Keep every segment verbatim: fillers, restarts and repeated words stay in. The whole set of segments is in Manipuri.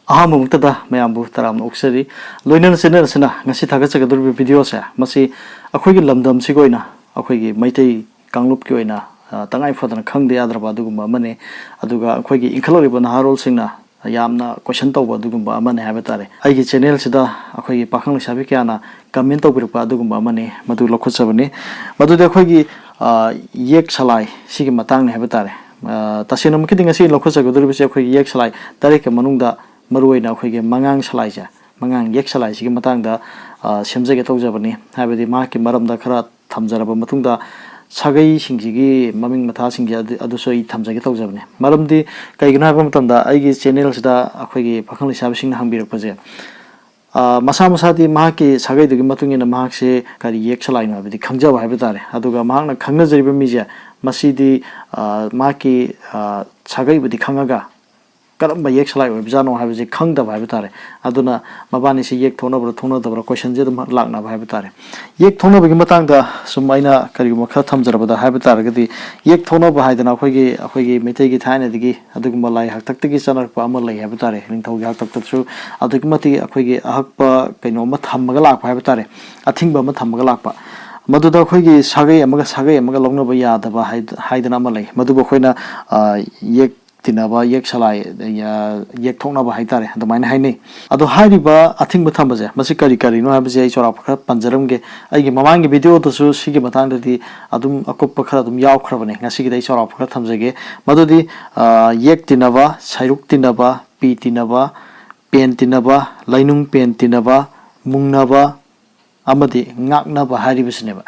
ꯑꯍꯥꯟꯕꯃꯛꯇꯗ ꯃꯌꯥꯝꯕꯨ ꯇꯔꯥꯝꯅ ꯑꯣꯛꯆꯔꯤ꯫ ꯂꯣꯏꯅꯅ ꯆꯦꯟꯅꯔꯁꯤꯅ ꯉꯁꯤ ꯊꯥꯒꯠꯆꯒꯗꯧꯔꯤꯕ ꯚꯤꯗꯤꯑꯣꯁꯦ, ꯃꯁꯤ ꯑꯩꯈꯣꯏꯒꯤ ꯂꯝꯗꯝꯁꯤꯒꯤ ꯑꯣꯏꯅ, ꯑꯩꯈꯣꯏꯒꯤ ꯃꯩꯇꯩ ꯀꯥꯡꯂꯨꯞꯀꯤ ꯑꯣꯏꯅ, ꯑ, ꯇꯉꯥꯏ ꯐꯗꯅ ꯈꯪꯗ ꯌꯥꯗ꯭ꯔꯕ ꯑꯗꯨꯒꯨꯝꯕ ꯑꯃꯅꯤ꯫ ꯑꯗꯨꯒ ꯑꯩꯈꯣꯏꯒꯤ ꯏꯟꯈꯠꯂꯛꯂꯤꯕ ꯅꯍꯥꯔꯣꯜꯁꯤꯡꯅ ꯌꯥꯝꯅ ꯀꯣꯏꯁꯟ ꯇꯧꯕ ꯑꯗꯨꯒꯨꯝꯕ ꯑꯃꯅꯤ ꯍꯥꯏꯕ ꯇꯥꯔꯦ꯫ ꯑꯩꯒꯤ ꯆꯦꯅꯦꯜꯁꯤꯗ ꯑꯩꯈꯣꯏꯒꯤ ꯄꯥꯈꯪ ꯂꯩꯁꯥꯕꯤ ꯀꯌꯥꯅ ꯀꯃꯦꯟ ꯇꯧꯕꯤꯔꯛꯄ ꯑꯗꯨꯒꯨꯝꯕ ꯑꯃꯅꯤ, ꯃꯗꯨ ꯂꯧꯈꯠꯆꯕꯅꯤ꯫ ꯃꯗꯨꯗꯤ ꯑꯩꯈꯣꯏꯒꯤ, ꯑ, ꯌꯦꯛ ꯁꯂꯥꯏ ꯁꯤꯒꯤ ꯃꯇꯥꯡꯅꯤ ꯍꯥꯏꯕ ꯇꯥꯔꯦ꯫ ꯑ, ꯇꯁꯦꯡꯅꯃꯛꯀꯤꯗꯤ ꯉꯁꯤ ꯂꯧꯈꯠꯆꯒꯗꯧꯔꯤꯕꯁꯤ ꯑꯩꯈꯣꯏꯒꯤ ꯌꯦꯛ ꯁꯂꯥꯏ ꯇꯔꯦꯠꯀꯤ ꯃꯅꯨꯡꯗ ꯃꯔꯨꯑꯣꯏꯅ ꯑꯩꯈꯣꯏꯒꯤ ꯃꯉꯥꯡ ꯁꯂꯥꯏꯁꯦ, ꯃꯉꯥꯡ ꯌꯦꯛ ꯁꯂꯥꯏꯁꯤꯒꯤ ꯃꯇꯥꯡꯗ, ꯑ, ꯁꯦꯝꯖꯒꯦ ꯇꯧꯖꯕꯅꯤ꯫ ꯍꯥꯏꯕꯗꯤ ꯃꯍꯥꯛꯀꯤ ꯃꯔꯝꯗ ꯈꯔ ꯊꯝꯖꯔꯕ ꯃꯇꯨꯡꯗ, ꯁꯥꯒꯩꯁꯤꯡꯁꯤꯒꯤ ꯃꯃꯤꯡ ꯃꯊꯥꯁꯤꯡꯁꯦ ꯑꯗꯨ, ꯑꯗꯨꯁꯨ ꯑꯩ ꯊꯝꯖꯒꯦ ꯇꯧꯖꯕꯅꯤ꯫ ꯃꯔꯝꯗꯤ ꯀꯩꯒꯤꯅꯣ ꯍꯥꯏꯕ ꯃꯇꯝꯗ, ꯑꯩꯒꯤ ꯆꯦꯅꯦꯜꯁꯤꯗ ꯑꯩꯈꯣꯏꯒꯤ ꯄꯥꯈꯪ ꯂꯩꯁꯥꯕꯤꯁꯤꯡꯅ ꯍꯪꯕꯤꯔꯛꯄꯁꯦ, ꯑ, ꯃꯁꯥ ꯃꯁꯥꯗꯤ ꯃꯍꯥꯛꯀꯤ ꯁꯥꯒꯩꯗꯨꯒꯤ ꯃꯇꯨꯡ ꯏꯟꯅ ꯃꯍꯥꯛꯁꯦ ꯀꯔꯤ ꯌꯦꯛ ꯁꯂꯥꯏꯅꯣ ꯍꯥꯏꯕꯗꯤ ꯈꯪꯖꯕ ꯍꯥꯏꯕ ꯇꯥꯔꯦ꯫ ꯑꯗꯨꯒ ꯃꯍꯥꯛꯅ ꯈꯪꯅꯖꯔꯤꯕ ꯃꯤꯁꯦ, ꯃꯁꯤꯗꯤ, ꯑ, ꯃꯍꯥꯛꯀꯤ, ꯑ, ꯁꯥꯒꯩꯕꯨꯗꯤ ꯈꯪꯉꯒ ꯀꯔꯝꯕ ꯌꯦꯛ ꯁꯂꯥꯏ ꯑꯣꯏꯕꯖꯥꯠꯅꯣ ꯍꯥꯏꯕꯁꯦ ꯈꯪꯗꯕ ꯍꯥꯏꯕ ꯇꯥꯔꯦ꯫ ꯑꯗꯨꯅ ꯃꯕꯥꯅꯤꯁꯦ ꯌꯦꯛ ꯊꯣꯛꯅꯕ꯭ꯔꯥ ꯊꯣꯛꯅꯗꯕ꯭ꯔꯥ ꯀꯣꯏꯁꯟꯁꯦ ꯑꯗꯨꯝ ꯂꯥꯛꯅꯕ ꯍꯥꯏꯕ ꯇꯥꯔꯦ꯫ ꯌꯦꯛ ꯊꯣꯛꯅꯕꯒꯤ ꯃꯇꯥꯡꯗ ꯁꯨꯝ ꯑꯩꯅ ꯀꯔꯤꯒꯨꯝꯕ ꯈꯔ ꯊꯝꯖꯔꯕꯗ ꯍꯥꯏꯕ ꯇꯥꯔꯒꯗꯤ, ꯌꯦꯛ ꯊꯣꯛꯅꯕ ꯍꯥꯏꯗꯅ ꯑꯩꯈꯣꯏꯒꯤ, ꯑꯩꯈꯣꯏꯒꯤ ꯃꯩꯇꯩꯒꯤ ꯊꯥꯏꯅꯗꯒꯤ ꯑꯗꯨꯒꯨꯝꯕ ꯂꯥꯏ ꯍꯥꯛꯇꯛꯇꯒꯤ ꯆꯠꯅꯔꯛꯄ ꯑꯃ ꯂꯩ ꯍꯥꯏꯕ ꯇꯥꯔꯦ꯫ ꯅꯤꯡꯊꯧꯒꯤ ꯍꯥꯛꯇꯛꯇꯁꯨ ꯑꯗꯨꯛꯀꯤ ꯃꯇꯤꯛ ꯑꯩꯈꯣꯏꯒꯤ ꯑꯍꯛꯄ ꯀꯩꯅꯣ ꯑꯃ ꯊꯝꯃꯒ ꯂꯥꯛꯄ ꯍꯥꯏꯕ ꯇꯥꯔꯦ, ꯑꯊꯤꯡꯕ ꯑꯃ ꯊꯝꯃꯒ ꯂꯥꯛꯄ꯫ ꯃꯗꯨꯗ ꯑꯩꯈꯣꯏꯒꯤ ꯁꯥꯒꯩ ꯑꯃꯒ ꯁꯥꯒꯩ ꯑꯃꯒ ꯂꯧꯅꯕ ꯌꯥꯗꯕ ꯍꯥꯏ-, ꯍꯥꯏꯗꯅ ꯑꯃ ꯂꯩ꯫ ꯃꯗꯨꯕꯨ ꯑꯩꯈꯣꯏꯅ, ꯑ, ꯌꯦꯛ ꯇꯤꯟꯅꯕ, ꯌꯦꯛ ꯁꯂꯥꯏ, ꯑ, ꯌꯦꯛ ꯊꯣꯛꯅꯕ ꯍꯥꯏꯇꯥꯔꯦ, ꯑꯗꯨꯃꯥꯏꯅ ꯍꯥꯏꯅꯩ꯫ ꯑꯗꯣ ꯍꯥꯏꯔꯤꯕ ꯑꯊꯤꯡꯕ ꯊꯝꯕꯁꯦ, ꯃꯁꯤ ꯀꯔꯤ ꯀꯔꯤꯅꯣ ꯍꯥꯏꯕꯁꯦ ꯑꯩ ꯆꯥꯎꯔꯥꯛꯄ ꯈꯔ ꯄꯟꯖꯔꯝꯒꯦ꯫ ꯑꯩꯒꯤ ꯃꯃꯥꯡꯒꯤ ꯚꯤꯗꯤꯑꯣꯗꯁꯨ ꯁꯤꯒꯤ ꯃꯇꯥꯡꯗꯗꯤ ꯑꯗꯨꯝ ꯑꯀꯨꯞꯄ ꯈꯔ ꯑꯗꯨꯝ ꯌꯥꯎꯈ꯭ꯔꯕꯅꯦ꯫ ꯉꯁꯤꯒꯤꯗꯤ ꯑꯩ ꯆꯥꯎꯔꯥꯛꯄ ꯈꯔ ꯊꯝꯖꯒꯦ꯫ ꯃꯗꯨꯗꯤ, ꯑ, ꯌꯦꯛ ꯇꯤꯟꯅꯕ, ꯁꯥꯏꯔꯨꯛ ꯇꯤꯟꯅꯕ, ꯄꯤ ꯇꯤꯟꯅꯕ, ꯄꯦꯟ ꯇꯤꯟꯅꯕ, ꯂꯩꯅꯨꯡ ꯄꯦꯟ ꯇꯤꯟꯅꯕ, ꯃꯨꯡꯅꯕ, ꯑꯃꯗꯤ ꯉꯥꯛꯅꯕ ꯍꯥꯏꯔꯤꯕꯁꯤꯅꯦꯕ꯫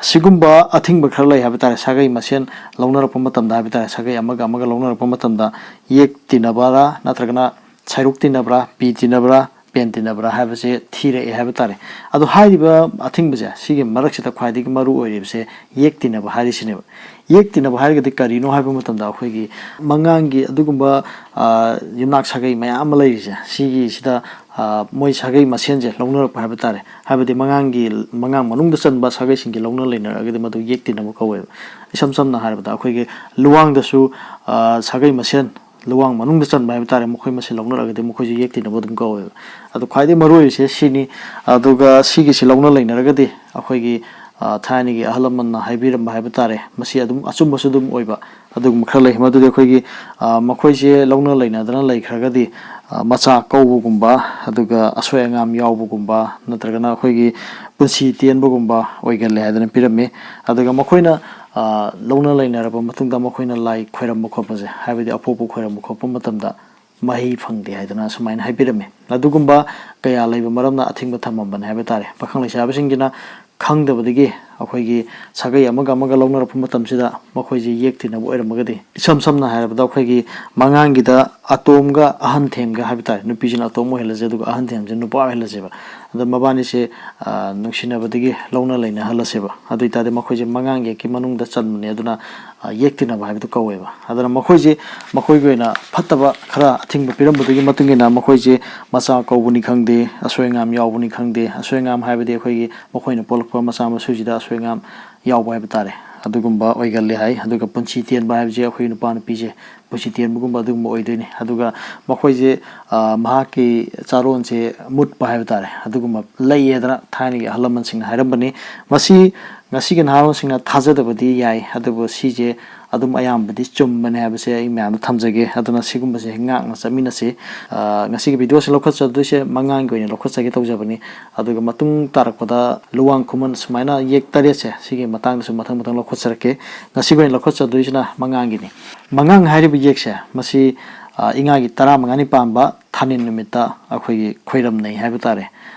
ꯑꯁꯤꯒꯨꯝꯕ ꯑꯊꯤꯡꯕ ꯈꯔ ꯂꯩ ꯍꯥꯏꯕ ꯇꯥꯔꯦ, ꯁꯥꯒꯩ ꯃꯁꯦꯟ ꯂꯧꯅꯔꯛꯄ ꯃꯇꯝꯗ ꯍꯥꯏꯕ ꯇꯥꯔꯦ, ꯁꯥꯒꯩ ꯑꯃꯒ ꯑꯃꯒ ꯂꯧꯅꯔꯛꯄ ꯃꯇꯝꯗ ꯌꯦꯛ ꯇꯤꯟꯅꯕꯔꯥ ꯅꯠꯇ꯭ꯔꯒꯅ ꯁꯥꯏꯔꯨꯛ ꯇꯤꯟꯅꯕ꯭ꯔꯥ, ꯄꯤ ꯇꯤꯟꯅꯕ꯭ꯔꯥ, ꯄꯦꯟ ꯇꯤꯟꯅꯕ꯭ꯔꯥ ꯍꯥꯏꯕꯁꯦ ꯊꯤꯔꯛꯑꯦ ꯍꯥꯏꯕ ꯇꯥꯔꯦ꯫ ꯑꯗꯣ ꯍꯥꯏꯔꯤꯕ ꯑꯊꯤꯡꯕꯁꯦ, ꯁꯤꯒꯤ ꯃꯔꯛꯁꯤꯗ ꯈ꯭ꯋꯥꯏꯗꯒꯤ ꯃꯔꯨ ꯑꯣꯏꯔꯤꯕꯁꯦ ꯌꯦꯛ ꯇꯤꯟꯅꯕ ꯍꯥꯏꯔꯤꯁꯤꯅꯦꯕ꯫ ꯌꯦꯛ ꯇꯤꯟꯅꯕ ꯍꯥꯏꯔꯒꯗꯤ ꯀꯔꯤꯅꯣ ꯍꯥꯏꯕ ꯃꯇꯝꯗ, ꯑꯩꯈꯣꯏꯒꯤ ꯃꯉꯥꯡꯒꯤ ꯑꯗꯨꯒꯨꯝꯕ, ꯑ, ꯌꯨꯝꯅꯥꯛ ꯁꯥꯒꯩ ꯃꯌꯥꯝ ꯑꯃ ꯂꯩꯔꯤꯁꯦ, ꯁꯤꯒꯤꯁꯤꯗ, ꯑ, ꯃꯣꯏ ꯁꯥꯒꯩ ꯃꯁꯦꯟꯁꯦ ꯂꯧꯅꯔꯛꯄ ꯍꯥꯏꯕ ꯇꯥꯔꯦ꯫ ꯍꯥꯏꯕꯗꯤ ꯃꯉꯥꯡꯒꯤ, ꯃꯉꯥꯡ ꯃꯅꯨꯡꯗ ꯆꯟꯕ ꯁꯥꯒꯩꯁꯤꯡꯒꯤ ꯂꯧꯅ ꯂꯩꯅꯔꯒꯗꯤ ꯃꯗꯨ ꯌꯦꯛ ꯇꯤꯟꯅꯕ ꯀꯧꯋꯦꯕ꯫ ꯏꯁꯝ ꯁꯝꯅ ꯍꯥꯏꯔꯕꯗ, ꯑꯩꯈꯣꯏꯒꯤ ꯂꯨꯋꯥꯡꯗꯁꯨ, ꯑ, ꯁꯥꯒꯩ ꯃꯁꯦꯟ ꯂꯨꯋꯥꯡ ꯃꯅꯨꯡꯗ ꯆꯟꯕ ꯍꯥꯏꯕ ꯇꯥꯔꯦ, ꯃꯈꯣꯏ ꯃꯁꯦ ꯂꯧꯅꯔꯒꯗꯤ ꯃꯈꯣꯏꯁꯨ ꯌꯦꯛ ꯊꯤꯅꯕ ꯑꯗꯨꯝ ꯀꯧꯋꯦꯕ꯫ ꯑꯗꯣ ꯈ꯭ꯋꯥꯏꯗꯒꯤ ꯃꯔꯨ ꯑꯣꯏꯔꯤꯁꯦ ꯁꯤꯅꯤ꯫ ꯑꯗꯨꯒ ꯁꯤꯒꯤꯁꯤ ꯂꯧꯅ ꯂꯩꯅꯔꯒꯗꯤ ꯑꯩꯈꯣꯏꯒꯤ, ꯑ, ꯊꯥꯏꯅꯒꯤ ꯑꯍꯜ ꯂꯃꯟꯅ ꯍꯥꯏꯕꯤꯔꯝꯕ ꯍꯥꯏꯕ ꯇꯥꯔꯦ, ꯃꯁꯤ ꯑꯗꯨꯝ ꯑꯆꯨꯝꯕꯁꯨ ꯑꯗꯨꯝ ꯑꯣꯏꯕ ꯑꯗꯨꯒꯨꯝꯕ ꯈꯔ ꯂꯩ꯫ ꯃꯗꯨꯗꯤ ꯑꯩꯈꯣꯏꯒꯤ, ꯑ, ꯃꯈꯣꯏꯁꯦ ꯂꯧꯅ ꯂꯩꯅꯗꯅ ꯂꯩꯈ꯭ꯔꯒꯗꯤ, ꯑ, ꯃꯆꯥ ꯀꯧꯕꯒꯨꯝꯕ, ꯑꯗꯨꯒ ꯑꯁꯣꯏ ꯑꯉꯥꯝ ꯌꯥꯎꯕꯒꯨꯝꯕ, ꯅꯠꯇ꯭ꯔꯒꯅ ꯑꯩꯈꯣꯏꯒꯤ ꯄꯨꯟꯁꯤ ꯇꯦꯟꯕꯒꯨꯝꯕ ꯑꯣꯏꯒꯜꯂꯦ ꯍꯥꯏꯗꯅ ꯄꯤꯔꯝꯃꯤ꯫ ꯑꯗꯨꯒ ꯃꯈꯣꯏꯅ, ꯑ, ꯂꯧꯅ ꯂꯩꯅꯔꯕ ꯃꯇꯨꯡꯗ ꯃꯈꯣꯏꯅ ꯂꯥꯏ ꯈꯣꯏꯔꯝꯕ ꯈꯣꯠꯄꯁꯦ, ꯍꯥꯏꯕꯗꯤ ꯑꯄꯣꯛꯄ ꯈꯣꯏꯔꯝꯕ ꯈꯣꯠꯄ ꯃꯇꯝꯗ ꯃꯍꯩ ꯐꯪꯗꯦ ꯍꯥꯏꯗꯅ ꯁꯨꯃꯥꯏꯅ ꯍꯥꯏꯕꯤꯔꯝꯃꯤ꯫ ꯑꯗꯨꯒꯨꯝꯕ ꯀꯌꯥ ꯂꯩꯕ ꯃꯔꯝꯅ ꯑꯊꯤꯡꯕ ꯊꯝꯃꯝꯕꯅꯤ ꯍꯥꯏꯕ ꯇꯥꯔꯦ꯫ ꯄꯥꯈꯪ ꯂꯩꯁꯥꯕꯤꯁꯤꯡꯁꯤꯅ ꯈꯪꯗꯕꯗꯒꯤ ꯑꯩꯈꯣꯏꯒꯤ ꯁꯥꯒꯩ ꯑꯃꯒ ꯑꯃꯒ ꯂꯧꯅꯔꯛꯄ ꯃꯇꯝꯁꯤꯗ ꯃꯈꯣꯏꯁꯦ ꯌꯦꯛ ꯊꯤꯅꯕ ꯑꯣꯏꯔꯝꯃꯒꯗꯤ, ꯏꯁꯝ ꯁꯝꯅ ꯍꯥꯏꯔꯕꯗ ꯑꯩꯈꯣꯏꯒꯤ ꯃꯉꯥꯡꯒꯤꯗ ꯑꯇꯣꯝꯒ ꯑꯍꯟ ꯊꯦꯝꯒ ꯍꯥꯏꯕ ꯇꯥꯔꯦ, ꯅꯨꯄꯤꯁꯤꯅ ꯑꯇꯣꯝ ꯑꯣꯏꯍꯜꯂꯁꯦ ꯑꯗꯨꯒ ꯑꯍꯟ ꯊꯦꯝꯁꯤꯅ ꯅꯨꯄꯥ ꯑꯣꯏꯍꯜꯂꯁꯦꯕ꯫ ꯑꯗ ꯃꯕꯥꯅꯤꯁꯦ, ꯑ, ꯅꯨꯡꯁꯤꯅꯕꯗꯒꯤ ꯂꯧꯅ ꯂꯩꯅꯍꯜꯂꯁꯦꯕ꯫ ꯑꯗꯨ ꯑꯣꯏꯇꯥꯔꯗꯤ ꯃꯈꯣꯏꯁꯦ ꯃꯉꯥꯡ ꯌꯦꯛꯀꯤ ꯃꯅꯨꯡꯗ ꯆꯟꯕꯅꯦ꯫ ꯑꯗꯨꯅ, ꯑ, ꯌꯦꯛ ꯊꯤꯅꯕ ꯍꯥꯏꯕꯗꯨ ꯀꯧꯋꯦꯕ꯫ ꯑꯗꯨꯅ ꯃꯈꯣꯏꯁꯦ ꯃꯈꯣꯏꯒꯤ ꯑꯣꯏꯅ ꯐꯠꯇꯕ ꯈꯔ ꯑꯊꯤꯡꯕ ꯄꯤꯔꯝꯕꯗꯨꯒꯤ ꯃꯇꯨꯡ ꯏꯟꯅ ꯃꯈꯣꯏꯁꯦ ꯃꯆꯥ ꯀꯧꯕꯅꯤ ꯈꯪꯗꯦ, ꯑꯁꯣꯏ ꯑꯉꯥꯝ ꯌꯥꯎꯕꯅꯤ ꯈꯪꯗꯦ, ꯑꯁꯣꯏ ꯑꯉꯥꯝ ꯍꯥꯏꯕꯗꯤ ꯑꯩꯈꯣꯏꯒꯤ ꯃꯈꯣꯏꯅ ꯄꯣꯛꯂꯛꯄ ꯃꯆꯥ ꯃꯁꯨꯁꯤꯗ ꯑꯁꯣꯏ ꯑꯉꯥꯝ ꯌꯥꯎꯕ ꯍꯥꯏꯕ ꯇꯥꯔꯦ, ꯑꯗꯨꯒꯨꯝꯕ ꯑꯣꯏꯒꯜꯂꯦ ꯍꯥꯏ꯫ ꯑꯗꯨꯒ ꯄꯨꯟꯁꯤ ꯇꯦꯟꯕ ꯍꯥꯏꯕꯁꯦ ꯑꯩꯈꯣꯏ ꯅꯨꯄꯥ ꯅꯨꯄꯤꯁꯦ ꯄꯨꯟꯁꯤ ꯇꯦꯟꯕꯒꯨꯝꯕ ꯑꯗꯨꯒꯨꯝꯕ ꯑꯣꯏꯗꯣꯏꯅꯤ꯫ ꯑꯗꯨꯒ ꯃꯈꯣꯏꯁꯦ, ꯑ, ꯃꯍꯥꯛꯀꯤ ꯆꯥꯔꯣꯟꯁꯦ ꯃꯨꯠꯄ ꯍꯥꯏꯕ ꯇꯥꯔꯦ, ꯑꯗꯨꯒꯨꯝꯕ ꯂꯩꯌꯦꯗꯅ ꯊꯥꯏꯅꯒꯤ ꯑꯍꯜ ꯂꯃꯟꯁꯤꯡꯅ ꯍꯥꯏꯔꯝꯕꯅꯤ꯫ ꯃꯁꯤ ꯉꯁꯤꯒꯤ ꯅꯍꯥꯔꯣꯜꯁꯤꯡꯅ ꯊꯥꯖꯗꯕꯗꯤ ꯌꯥꯏ, ꯑꯗꯨꯕꯨ ꯁꯤꯁꯦ ꯑꯗꯨꯝ ꯑꯌꯥꯝꯕꯗꯤ ꯆꯨꯝꯕꯅꯦ ꯍꯥꯏꯕꯁꯦ ꯑꯩ ꯃꯌꯥꯝꯗ ꯊꯝꯖꯒꯦ꯫ ꯑꯗꯨꯅ ꯁꯤꯒꯨꯝꯕꯁꯦ ꯉꯥꯛꯅ ꯆꯠꯃꯤꯟꯅꯁꯤ꯫ ꯑ, ꯉꯁꯤꯒꯤ ꯚꯤꯗꯤꯑꯣꯁꯦ ꯂꯧꯈꯠꯆꯗꯣꯏꯁꯦ ꯃꯉꯥꯡꯒꯤ ꯑꯣꯏꯅ ꯂꯧꯈꯠꯆꯒꯦ ꯇꯧꯖꯕꯅꯤ꯫ ꯑꯗꯨꯒ ꯃꯇꯨꯡ ꯇꯥꯔꯛꯄꯗ ꯂꯨꯋꯥꯡ ꯈꯨꯃꯟ ꯁꯨꯃꯥꯏꯅ ꯌꯦꯛ ꯇꯔꯦꯠꯁꯦ, ꯁꯤꯒꯤ ꯃꯇꯥꯡꯗꯁꯨ ꯃꯊꯪ ꯃꯊꯪ ꯂꯧꯈꯠꯆꯔꯛꯀꯦ꯫ ꯉꯁꯤꯒꯤ ꯑꯣꯏꯅ ꯂꯧꯈꯠꯆꯗꯣꯏꯁꯤꯅ ꯃꯉꯥꯡꯒꯤꯅꯤ꯫ ꯃꯉꯥꯡ ꯍꯥꯏꯔꯤꯕ ꯌꯦꯛꯁꯦ, ꯃꯁꯤ, ꯑ, ꯏꯉꯥꯒꯤ ꯇꯔꯥꯃꯉꯥꯅꯤ ꯄꯥꯟꯕ ꯊꯥꯅꯤꯟ ꯅꯨꯃꯤꯠꯇ ꯑꯩꯈꯣꯏꯒꯤ ꯈꯣꯏꯔꯝꯅꯩ ꯍꯥꯏꯕ ꯇꯥꯔꯦ꯫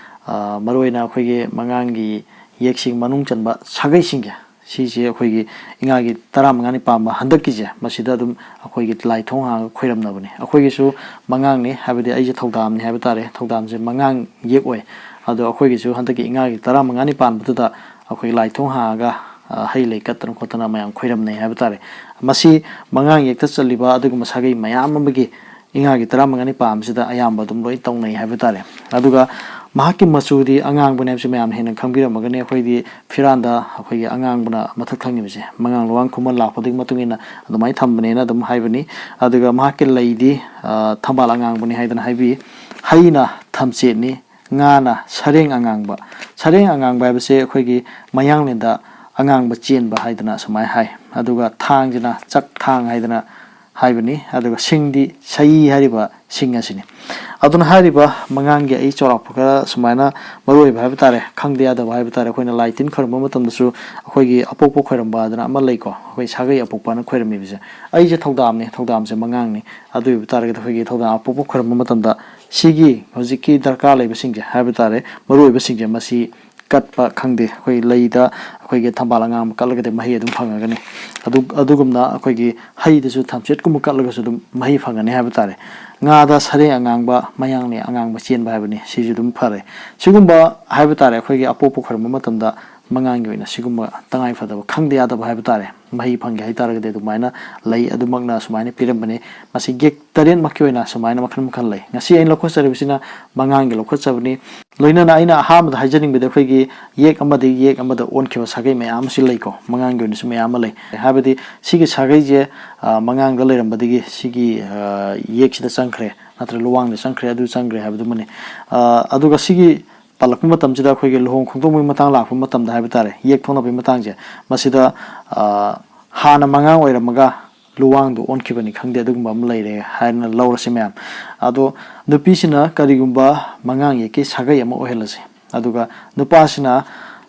ꯑ, ꯃꯔꯨꯑꯣꯏꯅ ꯑꯩꯈꯣꯏꯒꯤ ꯃꯉꯥꯡꯒꯤ ꯌꯦꯛꯁꯤꯡ ꯃꯅꯨꯡ ꯆꯟꯕ ꯁꯥꯒꯩꯁꯤꯡꯁꯦ, ꯁꯤꯁꯦ ꯑꯩꯈꯣꯏꯒꯤ ꯏꯉꯥꯒꯤ ꯇꯔꯥꯃꯉꯥꯅꯤ ꯄꯥꯟꯕ ꯍꯟꯗꯛꯀꯤꯁꯦ, ꯃꯁꯤꯗ ꯑꯗꯨꯝ ꯑꯩꯈꯣꯏꯒꯤ ꯂꯥꯏ ꯊꯣꯡ ꯍꯥꯡꯉꯒ ꯈꯣꯏꯔꯝꯅꯕꯅꯦ꯫ ꯑꯩꯈꯣꯏꯒꯤꯁꯨ ꯃꯉꯥꯡꯅꯤ, ꯍꯥꯏꯕꯗꯤ ꯑꯩꯁꯦ ꯊꯧꯗꯥꯝꯅꯤ ꯍꯥꯏꯕ ꯇꯥꯔꯦ, ꯊꯧꯗꯥꯝꯁꯦ ꯃꯉꯥꯡ ꯌꯦꯛ ꯑꯣꯏ꯫ ꯑꯗꯣ ꯑꯩꯈꯣꯏꯒꯤꯁꯨ ꯍꯟꯗꯛꯀꯤ ꯏꯉꯥꯒꯤ ꯇꯔꯥꯃꯉꯥꯅꯤ ꯄꯥꯟꯕꯗꯨꯗ ꯑꯩꯈꯣꯏ ꯂꯥꯏ ꯊꯣꯡ ꯍꯥꯡꯉꯒ, ꯑ, ꯍꯩ ꯂꯩ ꯀꯠꯇꯅ ꯈꯣꯠꯇꯅ ꯃꯌꯥꯝ ꯈꯣꯏꯔꯝꯅꯩ ꯍꯥꯏꯕ ꯇꯥꯔꯦ꯫ ꯃꯁꯤ ꯃꯉꯥꯡ ꯌꯦꯛꯇ ꯆꯜꯂꯤꯕ ꯑꯗꯨꯒꯨꯝꯕ ꯁꯥꯒꯩ ꯃꯌꯥꯝ ꯑꯃꯒꯤ ꯏꯉꯥꯒꯤ ꯇꯔꯥꯃꯉꯥꯅꯤ ꯄꯥꯟꯕꯁꯤꯗ ꯑꯌꯥꯝꯕ ꯑꯗꯨꯝ ꯂꯣꯏ ꯇꯧꯅꯩ ꯍꯥꯏꯕ ꯇꯥꯔꯦ꯫ ꯑꯗꯨꯒ ꯃꯍꯥꯛꯀꯤ ꯃꯆꯨꯗꯤ ꯑꯉꯥꯡꯕꯅꯦ ꯍꯥꯏꯕꯁꯤ ꯃꯌꯥꯝ ꯍꯦꯟꯅ ꯈꯪꯕꯤꯔꯝꯃꯒꯅꯤ꯫ ꯑꯩꯈꯣꯏꯗꯤ ꯐꯤꯔꯥꯟꯗ ꯑꯩꯈꯣꯏꯒꯤ ꯑꯉꯥꯡꯕꯅ ꯃꯊꯛ ꯊꯪꯉꯤꯕꯁꯦ ꯃꯉꯥꯡ ꯂꯨꯋꯥꯡ ꯈꯨꯃꯟ ꯂꯥꯛꯄꯗꯨꯒꯤ ꯃꯇꯨꯡ ꯏꯟꯅ ꯑꯗꯨꯃꯥꯏꯅ ꯊꯝꯕꯅꯦꯅ ꯑꯗꯨꯝ ꯍꯥꯏꯕꯅꯤ꯫ ꯑꯗꯨꯒ ꯃꯍꯥꯛꯀꯤ ꯂꯩꯗꯤ, ꯑ, ꯊꯝꯕꯥꯜ ꯑꯉꯥꯡꯕꯅꯤ ꯍꯥꯏꯗꯅ ꯍꯥꯏꯕꯤ꯫ ꯍꯩꯅ ꯊꯝꯆꯦꯠꯅꯤ, ꯉꯥꯅ ꯁꯔꯦꯡ ꯑꯉꯥꯡꯕ꯫ ꯁꯔꯦꯡ ꯑꯉꯥꯡꯕ ꯍꯥꯏꯕꯁꯦ ꯑꯩꯈꯣꯏꯒꯤ ꯃꯌꯥꯡꯂꯦꯟꯗ ꯑꯉꯥꯡꯕ ꯆꯦꯟꯕ ꯍꯥꯏꯗꯅ ꯁꯨꯃꯥꯏꯅ ꯍꯥꯏ꯫ ꯑꯗꯨꯒ ꯊꯥꯡꯁꯤꯅ ꯆꯥꯛ ꯊꯥꯡ ꯍꯥꯏꯗꯅ ꯍꯥꯏꯕꯅꯤ꯫ ꯑꯗꯨꯒ ꯁꯤꯡꯗꯤ ꯁꯌꯤ ꯍꯥꯏꯔꯤꯕ ꯁꯤꯡ ꯑꯁꯤꯅꯤ꯫ ꯑꯗꯨꯅ ꯍꯥꯏꯔꯤꯕ ꯃꯉꯥꯡꯒꯤ ꯑꯩ ꯆꯥꯎꯔꯥꯛꯄ ꯈꯔ ꯁꯨꯃꯥꯏꯅ ꯃꯔꯨ ꯑꯣꯏꯕ ꯍꯥꯏꯕ ꯇꯥꯔꯦ, ꯈꯪꯗ ꯌꯥꯗꯕ ꯍꯥꯏꯕ ꯇꯥꯔꯦ, ꯑꯩꯈꯣꯏꯅ ꯂꯥꯏ ꯇꯤꯟ ꯈꯣꯏꯔꯝꯕ ꯃꯇꯝꯗꯁꯨ ꯑꯩꯈꯣꯏꯒꯤ ꯑꯄꯣꯛꯄ ꯈꯣꯏꯔꯝꯕ ꯑꯗꯨꯅ ꯑꯃ ꯂꯩꯀꯣ, ꯑꯩꯈꯣꯏ ꯁꯥꯒꯩ ꯑꯄꯣꯛꯄꯅ ꯈꯣꯏꯔꯝꯃꯤꯕꯁꯦ꯫ ꯑꯩꯁꯦ ꯊꯧꯗꯥꯝꯅꯤ, ꯊꯧꯗꯥꯝꯁꯦ ꯃꯉꯥꯡꯅꯤ꯫ ꯑꯗꯨ ꯑꯣꯏꯕ ꯇꯥꯔꯒꯗꯤ ꯑꯩꯈꯣꯏꯒꯤ ꯊꯧꯗꯥꯝ ꯑꯄꯣꯛꯄ ꯈꯣꯏꯔꯝꯕ ꯃꯇꯝꯗ ꯁꯤꯒꯤ ꯍꯧꯖꯤꯛꯀꯤ ꯗꯔꯀꯥꯔ ꯂꯩꯕꯁꯤꯡꯁꯦ ꯍꯥꯏꯕ ꯇꯥꯔꯦ, ꯃꯔꯨ ꯑꯣꯏꯕꯁꯤꯡꯁꯦ ꯃꯁꯤ ꯀꯠꯄ ꯈꯪꯗꯦ, ꯑꯩꯈꯣꯏ ꯂꯩꯗ ꯑꯩꯈꯣꯏꯒꯤ ꯊꯝꯕꯥꯜ ꯑꯉꯥꯡꯕ ꯀꯠꯂꯒꯗꯤ ꯃꯍꯩ ꯑꯗꯨꯝ ꯐꯪꯉꯒꯅꯤ꯫ ꯑꯗꯨ-, ꯑꯗꯨꯒꯨꯝꯅ ꯑꯩꯈꯣꯏꯒꯤ ꯍꯩꯗꯁꯨ ꯊꯝꯆꯦꯠꯀꯨꯝꯕ ꯀꯠꯂꯒꯁꯨ ꯑꯗꯨꯝ ꯃꯍꯩ ꯐꯪꯒꯅꯤ ꯍꯥꯏꯕ ꯇꯥꯔꯦ꯫ ꯉꯥꯗ ꯁꯔꯦꯡ ꯑꯉꯥꯡꯕ, ꯃꯌꯥꯡꯂꯦꯟ ꯑꯉꯥꯡꯕ ꯆꯦꯟꯕ ꯍꯥꯏꯕꯅꯤ, ꯁꯤꯁꯨ ꯑꯗꯨꯝ ꯐꯔꯦ꯫ ꯁꯤꯒꯨꯝꯕ ꯍꯥꯏꯕ ꯇꯥꯔꯦ, ꯑꯩꯈꯣꯏꯒꯤ ꯑꯄꯣꯛꯄ ꯈꯣꯏꯔꯝꯕ ꯃꯇꯝꯗ ꯃꯉꯥꯡꯒꯤ ꯑꯣꯏꯅ ꯁꯤꯒꯨꯝꯕ ꯇꯉꯥꯏ ꯐꯗꯕ, ꯈꯪꯗ ꯌꯥꯗꯕ ꯍꯥꯏꯕ ꯇꯥꯔꯦ, ꯃꯍꯩ ꯐꯪꯒꯦ ꯍꯥꯏ ꯇꯥꯔꯒꯗꯤ ꯑꯗꯨꯃꯥꯏꯅ ꯂꯩ ꯑꯗꯨꯃꯛꯅ ꯁꯨꯃꯥꯏꯅ ꯄꯤꯔꯝꯕꯅꯤ꯫ ꯃꯁꯤ ꯌꯦꯛ ꯇꯔꯦꯠꯃꯛꯀꯤ ꯑꯣꯏꯅ ꯁꯨꯃꯥꯏꯅ ꯃꯈꯜ ꯃꯈꯜ ꯂꯩ꯫ ꯉꯁꯤ ꯑꯩꯅ ꯂꯧꯈꯠꯆꯔꯤꯕꯁꯤꯅ ꯃꯉꯥꯡꯒꯤ ꯂꯧꯈꯠꯆꯕꯅꯤ꯫ ꯂꯣꯏꯅꯅ ꯑꯩꯅ ꯑꯍꯥꯟꯕꯗ ꯍꯥꯏꯖꯅꯤꯡꯕꯗꯤ ꯑꯩꯈꯣꯏꯒꯤ ꯌꯦꯛ ꯑꯃꯗꯒꯤ ꯌꯦꯛ ꯑꯃꯗ ꯑꯣꯟꯈꯤꯕ ꯁꯥꯒꯩ ꯃꯌꯥꯝ ꯑꯃꯁꯨ ꯂꯩꯀꯣ, ꯃꯉꯥꯡꯒꯤ ꯑꯣꯏꯅꯁꯨ ꯃꯌꯥꯝ ꯑꯃ ꯂꯩ꯫ ꯍꯥꯏꯕꯗꯤ ꯁꯤꯒꯤ ꯁꯥꯒꯩꯁꯦ, ꯑ, ꯃꯉꯥꯡꯗ ꯂꯩꯔꯝꯕꯗꯒꯤ ꯁꯤꯒꯤ, ꯑ, ꯌꯦꯛꯁꯤꯗ ꯆꯪꯈ꯭ꯔꯦ, ꯅꯠꯇ꯭ꯔꯒ ꯂꯨꯋꯥꯡꯗ ꯆꯪꯈ꯭ꯔꯦ, ꯑꯗꯨ ꯆꯪꯈ꯭ꯔꯦ ꯍꯥꯏꯕꯗꯨꯃꯅꯤ꯫ ꯑ, ꯑꯗꯨꯒ ꯁꯤꯒꯤ ꯄꯜꯂꯛꯄ ꯃꯇꯝꯁꯤꯗ ꯑꯩꯈꯣꯏꯒꯤ ꯂꯨꯍꯣꯡ ꯈꯣꯡꯗꯣꯡꯕꯒꯤ ꯃꯇꯥꯡ ꯂꯥꯛꯄ ꯃꯇꯝꯗ ꯍꯥꯏꯕ ꯇꯥꯔꯦ, ꯌꯦꯛ ꯊꯣꯛꯅꯕꯒꯤ ꯃꯇꯥꯡꯁꯦ, ꯃꯁꯤꯗ, ꯑ, ꯍꯥꯟꯅ ꯃꯉꯥꯡ ꯑꯣꯏꯔꯝꯃꯒ ꯂꯨꯋꯥꯡꯗ ꯑꯣꯟꯈꯤꯕꯅꯤ ꯈꯪꯗꯦ, ꯑꯗꯨꯒꯨꯝꯕ ꯑꯃ ꯂꯩꯔꯦ ꯍꯥꯏꯅ ꯂꯧꯔꯁꯤ ꯃꯌꯥꯝ꯫ ꯑꯗꯣ ꯅꯨꯄꯤꯁꯤꯅ ꯀꯔꯤꯒꯨꯝꯕ ꯃꯉꯥꯡ ꯌꯦꯛꯀꯤ ꯁꯥꯒꯩ ꯑꯃ ꯑꯣꯏꯍꯜꯂꯁꯤ, ꯑꯗꯨꯒ ꯅꯨꯄꯥꯁꯤꯅ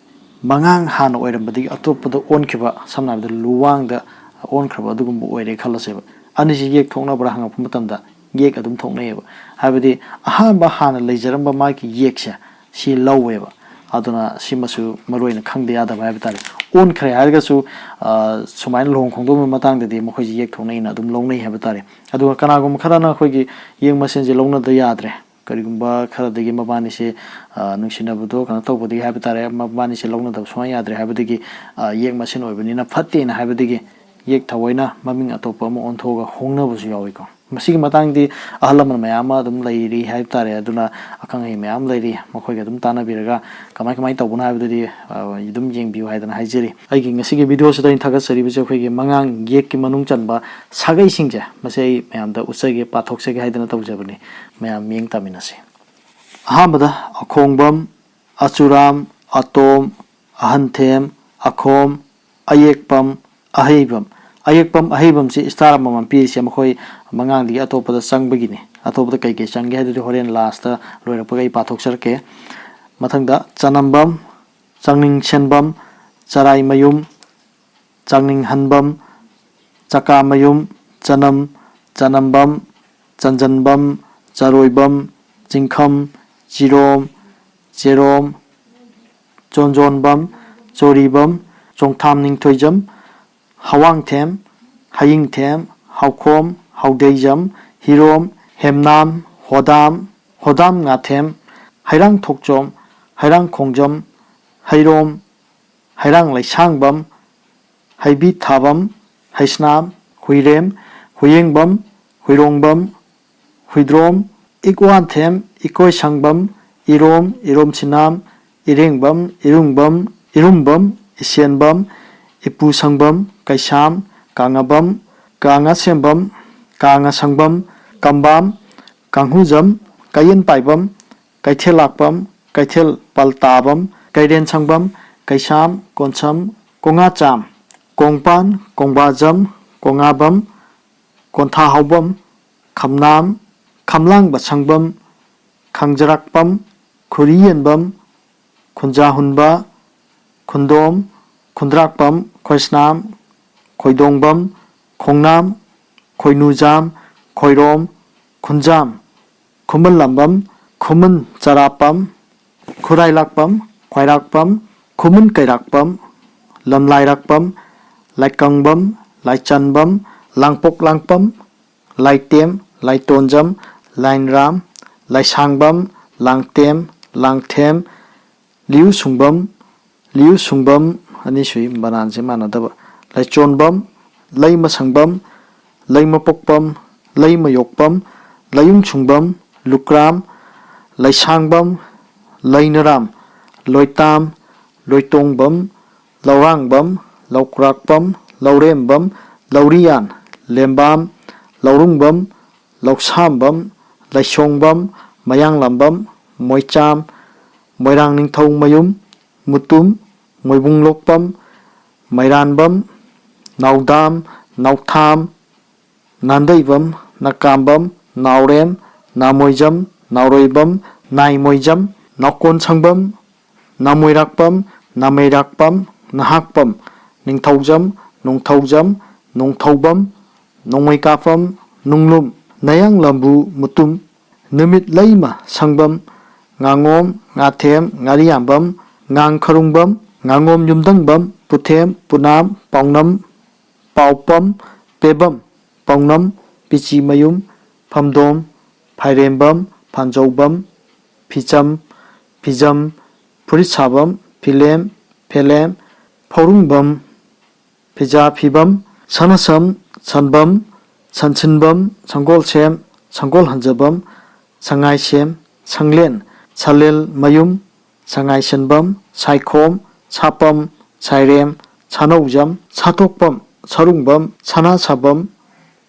ꯃꯉꯥꯡ ꯍꯥꯟꯅ ꯑꯣꯏꯔꯝꯕꯗꯒꯤ ꯑꯇꯣꯞꯄꯗ ꯑꯣꯟꯈꯤꯕ, ꯁꯝꯅ ꯍꯥꯏꯔꯕꯗ ꯂꯨꯋꯥꯡꯗ ꯑꯣꯟꯈ꯭ꯔꯕ ꯑꯗꯨꯒꯨꯝꯕ ꯑꯣꯏꯔꯦ ꯈꯜꯂꯁꯦꯕ꯫ ꯑꯅꯤꯁꯤ ꯌꯦꯛ ꯊꯣꯛꯅꯕ꯭ꯔꯥ ꯍꯪꯉꯛꯄ ꯃꯇꯝꯗ ꯌꯦꯛ ꯑꯗꯨꯝ ꯊꯣꯛꯅꯩꯌꯦꯕ꯫ ꯍꯥꯏꯕꯗꯤ ꯑꯍꯥꯟꯕ ꯍꯥꯟꯅ ꯂꯩꯖꯔꯝꯕ ꯃꯥꯒꯤ ꯌꯦꯛꯁꯦ ꯁꯤ ꯂꯧꯋꯦꯕ꯫ ꯑꯗꯨꯅ ꯁꯤꯃꯁꯨ ꯃꯔꯨ ꯑꯣꯏꯅ ꯈꯪꯗ ꯌꯥꯗꯕ ꯍꯥꯏꯕ ꯇꯥꯔꯦ꯫ ꯑꯣꯟꯈ꯭ꯔꯦ ꯍꯥꯏꯔꯒꯁꯨ, ꯑ, ꯁꯨꯃꯥꯏꯅ ꯂꯨꯍꯣꯡ ꯈꯣꯡꯗꯣꯡꯕꯒꯤ ꯃꯇꯥꯡꯗꯗꯤ ꯃꯈꯣꯏꯁꯤ ꯌꯦꯛ ꯊꯣꯛꯅꯩꯅ ꯑꯗꯨꯝ ꯂꯧꯅꯩ ꯍꯥꯏꯕ ꯇꯥꯔꯦ꯫ ꯑꯗꯨꯒ ꯀꯅꯥꯒꯨꯝꯕ ꯈꯔꯅ ꯑꯩꯈꯣꯏꯒꯤ ꯌꯦꯛ ꯃꯁꯦꯟꯁꯦ ꯂꯧꯅꯗ ꯌꯥꯗ꯭ꯔꯦ, ꯀꯔꯤꯒꯨꯝꯕ ꯈꯔꯗꯒꯤ ꯃꯕꯥꯅꯤꯁꯦ, ꯑ, ꯅꯨꯡꯁꯤꯅꯕꯗꯣ ꯀꯩꯅꯣ ꯇꯧꯕꯗꯒꯤ ꯍꯥꯏꯕ ꯇꯥꯔꯦ, ꯃꯕꯥꯅꯤꯁꯦ ꯂꯧꯅꯗꯕ ꯁꯨꯡꯌꯥ ꯌꯥꯗ꯭ꯔꯦ ꯍꯥꯏꯕꯗꯒꯤ, ꯑ, ꯌꯦꯛ ꯃꯁꯦꯟ ꯑꯣꯏꯕꯅꯤꯅ ꯐꯠꯇꯦꯅ ꯍꯥꯏꯕꯗꯒꯤ ꯌꯦꯛ ꯊꯑꯣꯏꯅ ꯃꯃꯤꯡ ꯑꯇꯣꯞꯄ ꯑꯃ ꯑꯣꯟꯊꯣꯛꯑꯒ ꯍꯣꯡꯅꯕꯁꯨ ꯌꯥꯎꯏꯀꯣ꯫ ꯃꯁꯤꯒꯤ ꯃꯇꯥꯡꯗꯤ ꯑꯍꯜ ꯂꯃꯟ ꯃꯌꯥꯝ ꯑꯃ ꯑꯗꯨꯝ ꯂꯩꯔꯤ ꯍꯥꯏꯕ ꯇꯥꯔꯦ꯫ ꯑꯗꯨꯅ ꯑꯈꯪ ꯑꯍꯩ ꯃꯌꯥꯝ ꯂꯩꯔꯤ, ꯃꯈꯣꯏꯒ ꯑꯗꯨꯝ ꯇꯥꯟꯅꯕꯤꯔꯒ ꯀꯃꯥꯏ ꯀꯃꯥꯏꯅ ꯇꯧꯕꯅꯣ ꯍꯥꯏꯕꯗꯨꯗꯤ, ꯑ, ꯑꯗꯨꯝ ꯌꯦꯡꯕꯤꯌꯨ ꯍꯥꯏꯗꯅ ꯍꯥꯏꯖꯔꯤ꯫ ꯑꯩꯒꯤ ꯉꯁꯤꯒꯤ ꯚꯤꯗꯤꯑꯣꯁꯤꯗ ꯑꯩꯅ ꯊꯥꯒꯠꯆꯔꯤꯕꯁꯦ ꯑꯩꯈꯣꯏꯒꯤ ꯃꯉꯥꯡ ꯌꯦꯛꯀꯤ ꯃꯅꯨꯡ ꯆꯟꯕ ꯁꯥꯒꯩꯁꯤꯡꯁꯦ, ꯃꯁꯤ ꯑꯩ ꯃꯌꯥꯝꯗ ꯎꯠꯆꯒꯦ, ꯄꯥꯊꯣꯛꯆꯒꯦ ꯍꯥꯏꯗꯅ ꯇꯧꯖꯕꯅꯤ꯫ ꯃꯌꯥꯝ ꯃꯤꯠꯌꯦꯡ ꯇꯥꯃꯤꯟꯅꯁꯤ꯫ ꯑꯍꯥꯟꯕꯗ ꯑꯈꯣꯡꯕꯝ, ꯑꯆꯨꯔꯥꯝ, ꯑꯇꯣꯝ, ꯑꯍꯟꯊꯦꯝ, ꯑꯈꯣꯝ, ꯑꯌꯦꯛꯄꯝ, ꯑꯍꯩꯕꯝ꯫ ꯑꯌꯦꯛꯄꯝ, ꯑꯍꯩꯕꯝꯁꯤ ꯏꯁꯇꯥꯔ ꯑꯃꯃꯝ ꯄꯤꯔꯤꯁꯦ ꯃꯈꯣꯏ ꯃꯉꯥꯡꯗꯒꯤ ꯑꯇꯣꯞꯄꯗ ꯆꯪꯕꯒꯤꯅꯤ꯫ ꯑꯇꯣꯞꯄꯗ ꯀꯩ ꯀꯩ ꯆꯪꯒꯦ ꯍꯥꯏꯗꯨꯗꯤ ꯍꯣꯔꯦꯟ ꯂꯥꯁꯇ ꯂꯣꯏꯔꯛꯄꯒ ꯑꯩ ꯄꯥꯊꯣꯛꯆꯔꯛꯀꯦ꯫ ꯃꯊꯪꯗ ꯆꯅꯝꯕꯝ, ꯆꯥꯡꯅꯤꯡꯁꯦꯟꯕꯝ, ꯆꯔꯥꯏꯃꯌꯨꯝ, ꯆꯥꯡꯅꯤꯡꯍꯟꯕꯝ, ꯆꯀꯥꯃꯌꯨꯝ, ꯆꯅꯝ, ꯆꯅꯝꯕꯝ, ꯆꯟꯖꯟꯕꯝ, ꯆꯔꯣꯏꯕꯝ, ꯆꯤꯡꯈꯝ, ꯆꯤꯔꯣꯝ, ꯆꯦꯔꯣꯝ, ꯆꯣꯟꯖꯣꯟꯕꯝ, ꯆꯣꯔꯤꯕꯝ, ꯆꯣꯡꯊꯥꯝ ꯅꯤꯡꯊꯣꯏꯖꯝ, ꯍꯋꯥꯡꯊꯦꯝ, ꯍꯌꯤꯡꯊꯦꯝ, ꯍꯥꯎꯈꯣꯝ, ꯍꯥꯎꯗꯩꯖꯝ, ꯍꯤꯔꯣꯝ, ꯍꯦꯝꯅꯥꯝ, ꯍꯣꯗꯥꯝ, ꯍꯣꯗꯥꯝ ꯉꯥꯊꯦꯝ, ꯍꯩꯔꯥꯡ ꯊꯣꯛꯆꯣꯝ, ꯍꯩꯔꯥꯡ ꯈꯣꯡꯖꯝ, ꯍꯩꯔꯣꯝ, ꯍꯩꯔꯥꯡ ꯂꯩꯁꯥꯡꯕꯝ, ꯍꯩꯕꯤ ꯊꯥꯕꯝ, ꯍꯩꯁꯅꯥꯝ, ꯍꯨꯏꯔꯦꯝ, ꯍꯨꯌꯦꯡꯕꯝ, ꯍꯨꯏꯔꯣꯡꯕꯝ, ꯍꯨꯏꯗ꯭ꯔꯣꯝ, ꯏꯛꯋꯥꯟꯊꯦꯝ, ꯏꯀꯣꯏꯁꯪꯕꯝ, ꯏꯔꯣꯝ, ꯏꯔꯣꯝꯁꯤꯅꯥꯝ, ꯏꯔꯦꯡꯕꯝ, ꯏꯔꯨꯡꯕꯝ, ꯏꯔꯨꯝꯕꯝ, ꯏꯁꯦꯟꯕꯝ, ꯏꯄꯨꯁꯪꯕꯝ, ꯀꯩꯁꯥꯝ, ꯀꯥꯉꯕꯝ, ꯀꯥꯉꯁꯦꯝꯕꯝ, ꯀꯥꯉꯁꯪꯕꯝ, ꯀꯝꯕꯥꯝ, ꯀꯥꯡꯍꯨꯖꯝ, ꯀꯌꯦꯟꯄꯥꯏꯕꯝ, ꯀꯩꯊꯦꯜꯂꯥꯛꯄꯝ, ꯀꯩꯊꯦꯜ ꯄꯜꯇꯥꯕꯝ, ꯀꯩꯔꯦꯟꯁꯪꯕꯝ, ꯀꯩꯁꯥꯝ, ꯀꯣꯟꯁꯝ, ꯀꯣꯉꯥꯆꯥꯝ, ꯀꯣꯡꯄꯥꯟ, ꯀꯣꯡꯕꯥꯖꯝ, ꯀꯣꯉꯥꯕꯝ, ꯀꯣꯟꯊꯥꯍꯥꯎꯕꯝ, ꯈꯝꯅꯥꯝ, ꯈꯝꯂꯥꯡꯕ ꯁꯪꯕꯝ, ꯈꯪꯖꯔꯥꯛꯄꯝ, ꯈꯨꯔꯤꯌꯦꯟꯕꯝ, ꯈꯨꯟꯖꯥꯍꯨꯟꯕ, ꯈꯨꯟꯗꯣꯝ, ꯈꯨꯟꯗ꯭ꯔꯥꯛꯄꯝ, ꯈꯣꯏꯁꯅꯥꯝ, ꯈꯣꯏꯗꯣꯡꯕꯝ, ꯈꯣꯡꯅꯥꯝ, ꯈꯣꯏꯅꯨꯖꯥꯝ, ꯈꯣꯏꯔꯣꯝ, ꯈꯨꯟꯖꯥꯝ, ꯈꯨꯃꯟ ꯂꯥꯝꯕꯝ, ꯈꯨꯃꯟ ꯆꯔꯥꯄꯝ, ꯈꯨꯔꯥꯏꯂꯥꯛꯄꯝ, ꯈ꯭ꯋꯥꯏꯔꯥꯛꯄꯝ, ꯈꯨꯃꯟ ꯀꯩꯔꯥꯛꯄꯝ, ꯂꯝꯂꯥꯏꯔꯥꯛꯄꯝ, ꯂꯥꯏꯀꯪꯕꯝ, ꯂꯥꯏꯆꯟꯕꯝ, ꯂꯥꯡꯄꯣꯛ ꯂꯥꯡꯄꯝ, ꯂꯥꯏꯇꯦꯝ, ꯂꯥꯏꯇꯣꯟꯖꯝ, ꯂꯥꯏꯟꯔꯥꯝ, ꯂꯥꯏꯁꯥꯡꯕꯝ, ꯂꯥꯡꯇꯦꯝ, ꯂꯥꯡꯊꯦꯝ, ꯂꯤꯌꯨꯁꯨꯡꯕꯝ, ꯂꯤꯌꯨꯁꯨꯡꯕꯝ, ꯑꯅꯤꯁꯨꯏ ꯕꯅꯥꯟꯁꯦ ꯃꯥꯟꯅꯗꯕ, ꯂꯥꯏꯆꯣꯟꯕꯝ, ꯂꯩꯃꯁꯪꯕꯝ, ꯂꯩꯃꯄꯣꯛꯄꯝ, ꯂꯩꯃꯌꯣꯛꯄꯝ, ꯂꯩꯌꯨꯝꯁꯨꯡꯕꯝ, ꯂꯨꯀ꯭ꯔꯥꯝ, ꯂꯩꯁꯥꯡꯕꯝ, ꯂꯩꯅꯔꯥꯝ, ꯂꯣꯏꯇꯥꯝ, ꯂꯣꯏꯇꯣꯡꯕꯝ, ꯂꯧꯔꯥꯡꯕꯝ, ꯂꯧꯀ꯭ꯔꯥꯛꯄꯝ, ꯂꯧꯔꯦꯝꯕꯝ, ꯂꯧꯔꯤꯌꯥꯟ, ꯂꯦꯝꯕꯥꯝ, ꯂꯧꯔꯨꯡꯕꯝ, ꯂꯧꯁꯥꯝꯕꯝ, ꯂꯩꯁꯣꯡꯕꯝ, ꯃꯌꯥꯡꯂꯥꯝꯕꯝ, ꯃꯣꯏꯆꯥꯝ, ꯃꯣꯏꯔꯥꯡ ꯅꯤꯡꯊꯧꯃꯌꯨꯝ, ꯃꯨꯇꯨꯝ, ꯃꯣꯏꯕꯨꯡꯂꯣꯛꯄꯝ, ꯃꯩꯔꯥꯟꯕꯝ, ꯅꯥꯎꯗꯥꯝ, ꯅꯥꯎꯊꯥꯝ, ꯅꯥꯟꯗꯩꯕꯝ, ꯅꯀꯥꯝꯕꯝ, ꯅꯥꯎꯔꯦꯝ, ꯅꯥꯃꯣꯏꯖꯝ, ꯅꯥꯎꯔꯣꯏꯕꯝ, ꯅꯥꯏꯃꯣꯏꯖꯝ, ꯅꯥꯎꯀꯣꯟꯁꯪꯕꯝ, ꯅꯥꯃꯣꯏꯔꯥꯛꯄꯝ, ꯅꯥꯃꯩꯔꯥꯛꯄꯝ, ꯅꯍꯥꯛꯄꯝ, ꯅꯤꯡꯊꯧꯖꯝ, ꯅꯣꯡꯊꯧꯖꯝ, ꯅꯣꯡꯊꯧꯕꯝ, ꯅꯣꯡꯃꯩꯀꯥꯐꯝ, ꯅꯨꯡꯂꯨꯝ, ꯅꯌꯥꯡꯂꯝꯕꯨ ꯃꯨꯇꯨꯝ, ꯅꯨꯃꯤꯠ ꯂꯩꯃ ꯁꯪꯕꯝ, ꯉꯥꯉꯣꯝ, ꯉꯥꯊꯦꯝ, ꯉꯥꯔꯤꯌꯥꯝꯕꯝ, ꯉꯥꯡꯈꯔꯨꯡꯕꯝ, ꯉꯥꯉꯣꯝ ꯌꯨꯝꯗꯪꯕꯝ, ꯄꯨꯊꯦꯝ, ꯄꯨꯅꯥꯝ, ꯄꯥꯎꯅꯝ, ꯄꯥꯎꯄꯝ, ꯄꯦꯕꯝ, ꯄꯥꯎꯅꯝ, ꯄꯤꯆꯤꯃꯌꯨꯝ, ꯐꯝꯗꯣꯝ, ꯐꯥꯏꯔꯦꯝꯕꯝ, ꯐꯥꯟꯖꯧꯕꯝ, ꯐꯤꯆꯝ, ꯐꯤꯖꯝ, ꯐꯨꯔꯤꯠ ꯁꯥꯕꯝ, ꯐꯤꯂꯦꯝ, ꯐꯦꯂꯦꯝ, ꯐꯧꯔꯨꯡꯕꯝ, ꯐꯤꯖꯥ ꯐꯤꯕꯝ, ꯁꯅꯁꯝ, ꯁꯟꯕꯝ, ꯁꯟꯁꯤꯟꯕꯝ, ꯁꯪꯒꯣꯜꯁꯦꯝ, ꯁꯪꯒꯣꯜ ꯍꯟꯖꯕꯝ, ꯁꯉꯥꯏꯁꯦꯝ, ꯁꯪꯂꯦꯟ, ꯁꯂꯦꯜ ꯃꯌꯨꯝ, ꯁꯉꯥꯏꯁꯦꯟꯕꯝ, ꯁꯥꯏꯈꯣꯝ, ꯁꯥꯄꯝ, ꯁꯥꯏꯔꯦꯝ, ꯁꯥꯅꯧꯖꯝ, ꯁꯥꯇꯣꯛꯄꯝ, ꯁꯔꯨꯡꯕꯝ, ꯁꯅꯥꯁꯥꯕꯝ,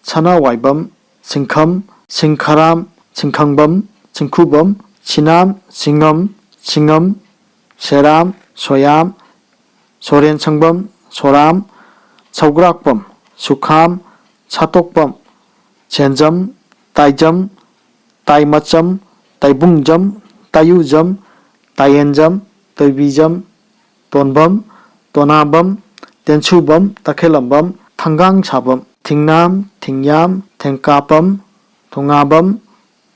ꯁꯅꯥꯋꯥꯏꯕꯝ, ꯁꯤꯡꯈꯝ, ꯁꯤꯡꯈꯔꯥꯝ, ꯁꯤꯡꯈꯪꯕꯝ, ꯁꯤꯡꯈꯨꯕꯝ, ꯁꯤꯅꯥꯝ, ꯁꯤꯡꯉꯝ, ꯁꯤꯡꯉꯝ, ꯁꯦꯔꯥꯝ, ꯁꯣꯌꯥꯝ, ꯁꯣꯔꯦꯟ ꯁꯪꯕꯝ, ꯁꯣꯔꯥꯝ, ꯁꯧꯒ꯭ꯔꯥꯛꯄꯝ, ꯁꯨꯈꯥꯝ, ꯁꯥꯇꯣꯛꯄꯝ, ꯁꯦꯟꯖꯝ, ꯇꯥꯏꯖꯝ, ꯇꯥꯏꯃꯆꯝ, ꯇꯥꯏꯕꯨꯡꯖꯝ, ꯇꯥꯏꯌꯨꯖꯝ, ꯇꯥꯏꯌꯦꯟꯖꯝ, ꯇꯣꯏꯕꯤꯖꯝ, ꯇꯣꯟꯕꯝ, ꯇꯣꯅꯥꯕꯝ, ꯇꯦꯟꯁꯨꯕꯝ, ꯇꯈꯦꯂꯝꯕꯝ, ꯊꯪꯒꯥꯡ ꯁꯥꯕꯝ, ꯊꯤꯡꯅꯥꯝ, ꯊꯤꯡꯌꯥꯝ, ꯊꯦꯡꯀꯥꯄꯝ, ꯊꯣꯉꯥꯕꯝ,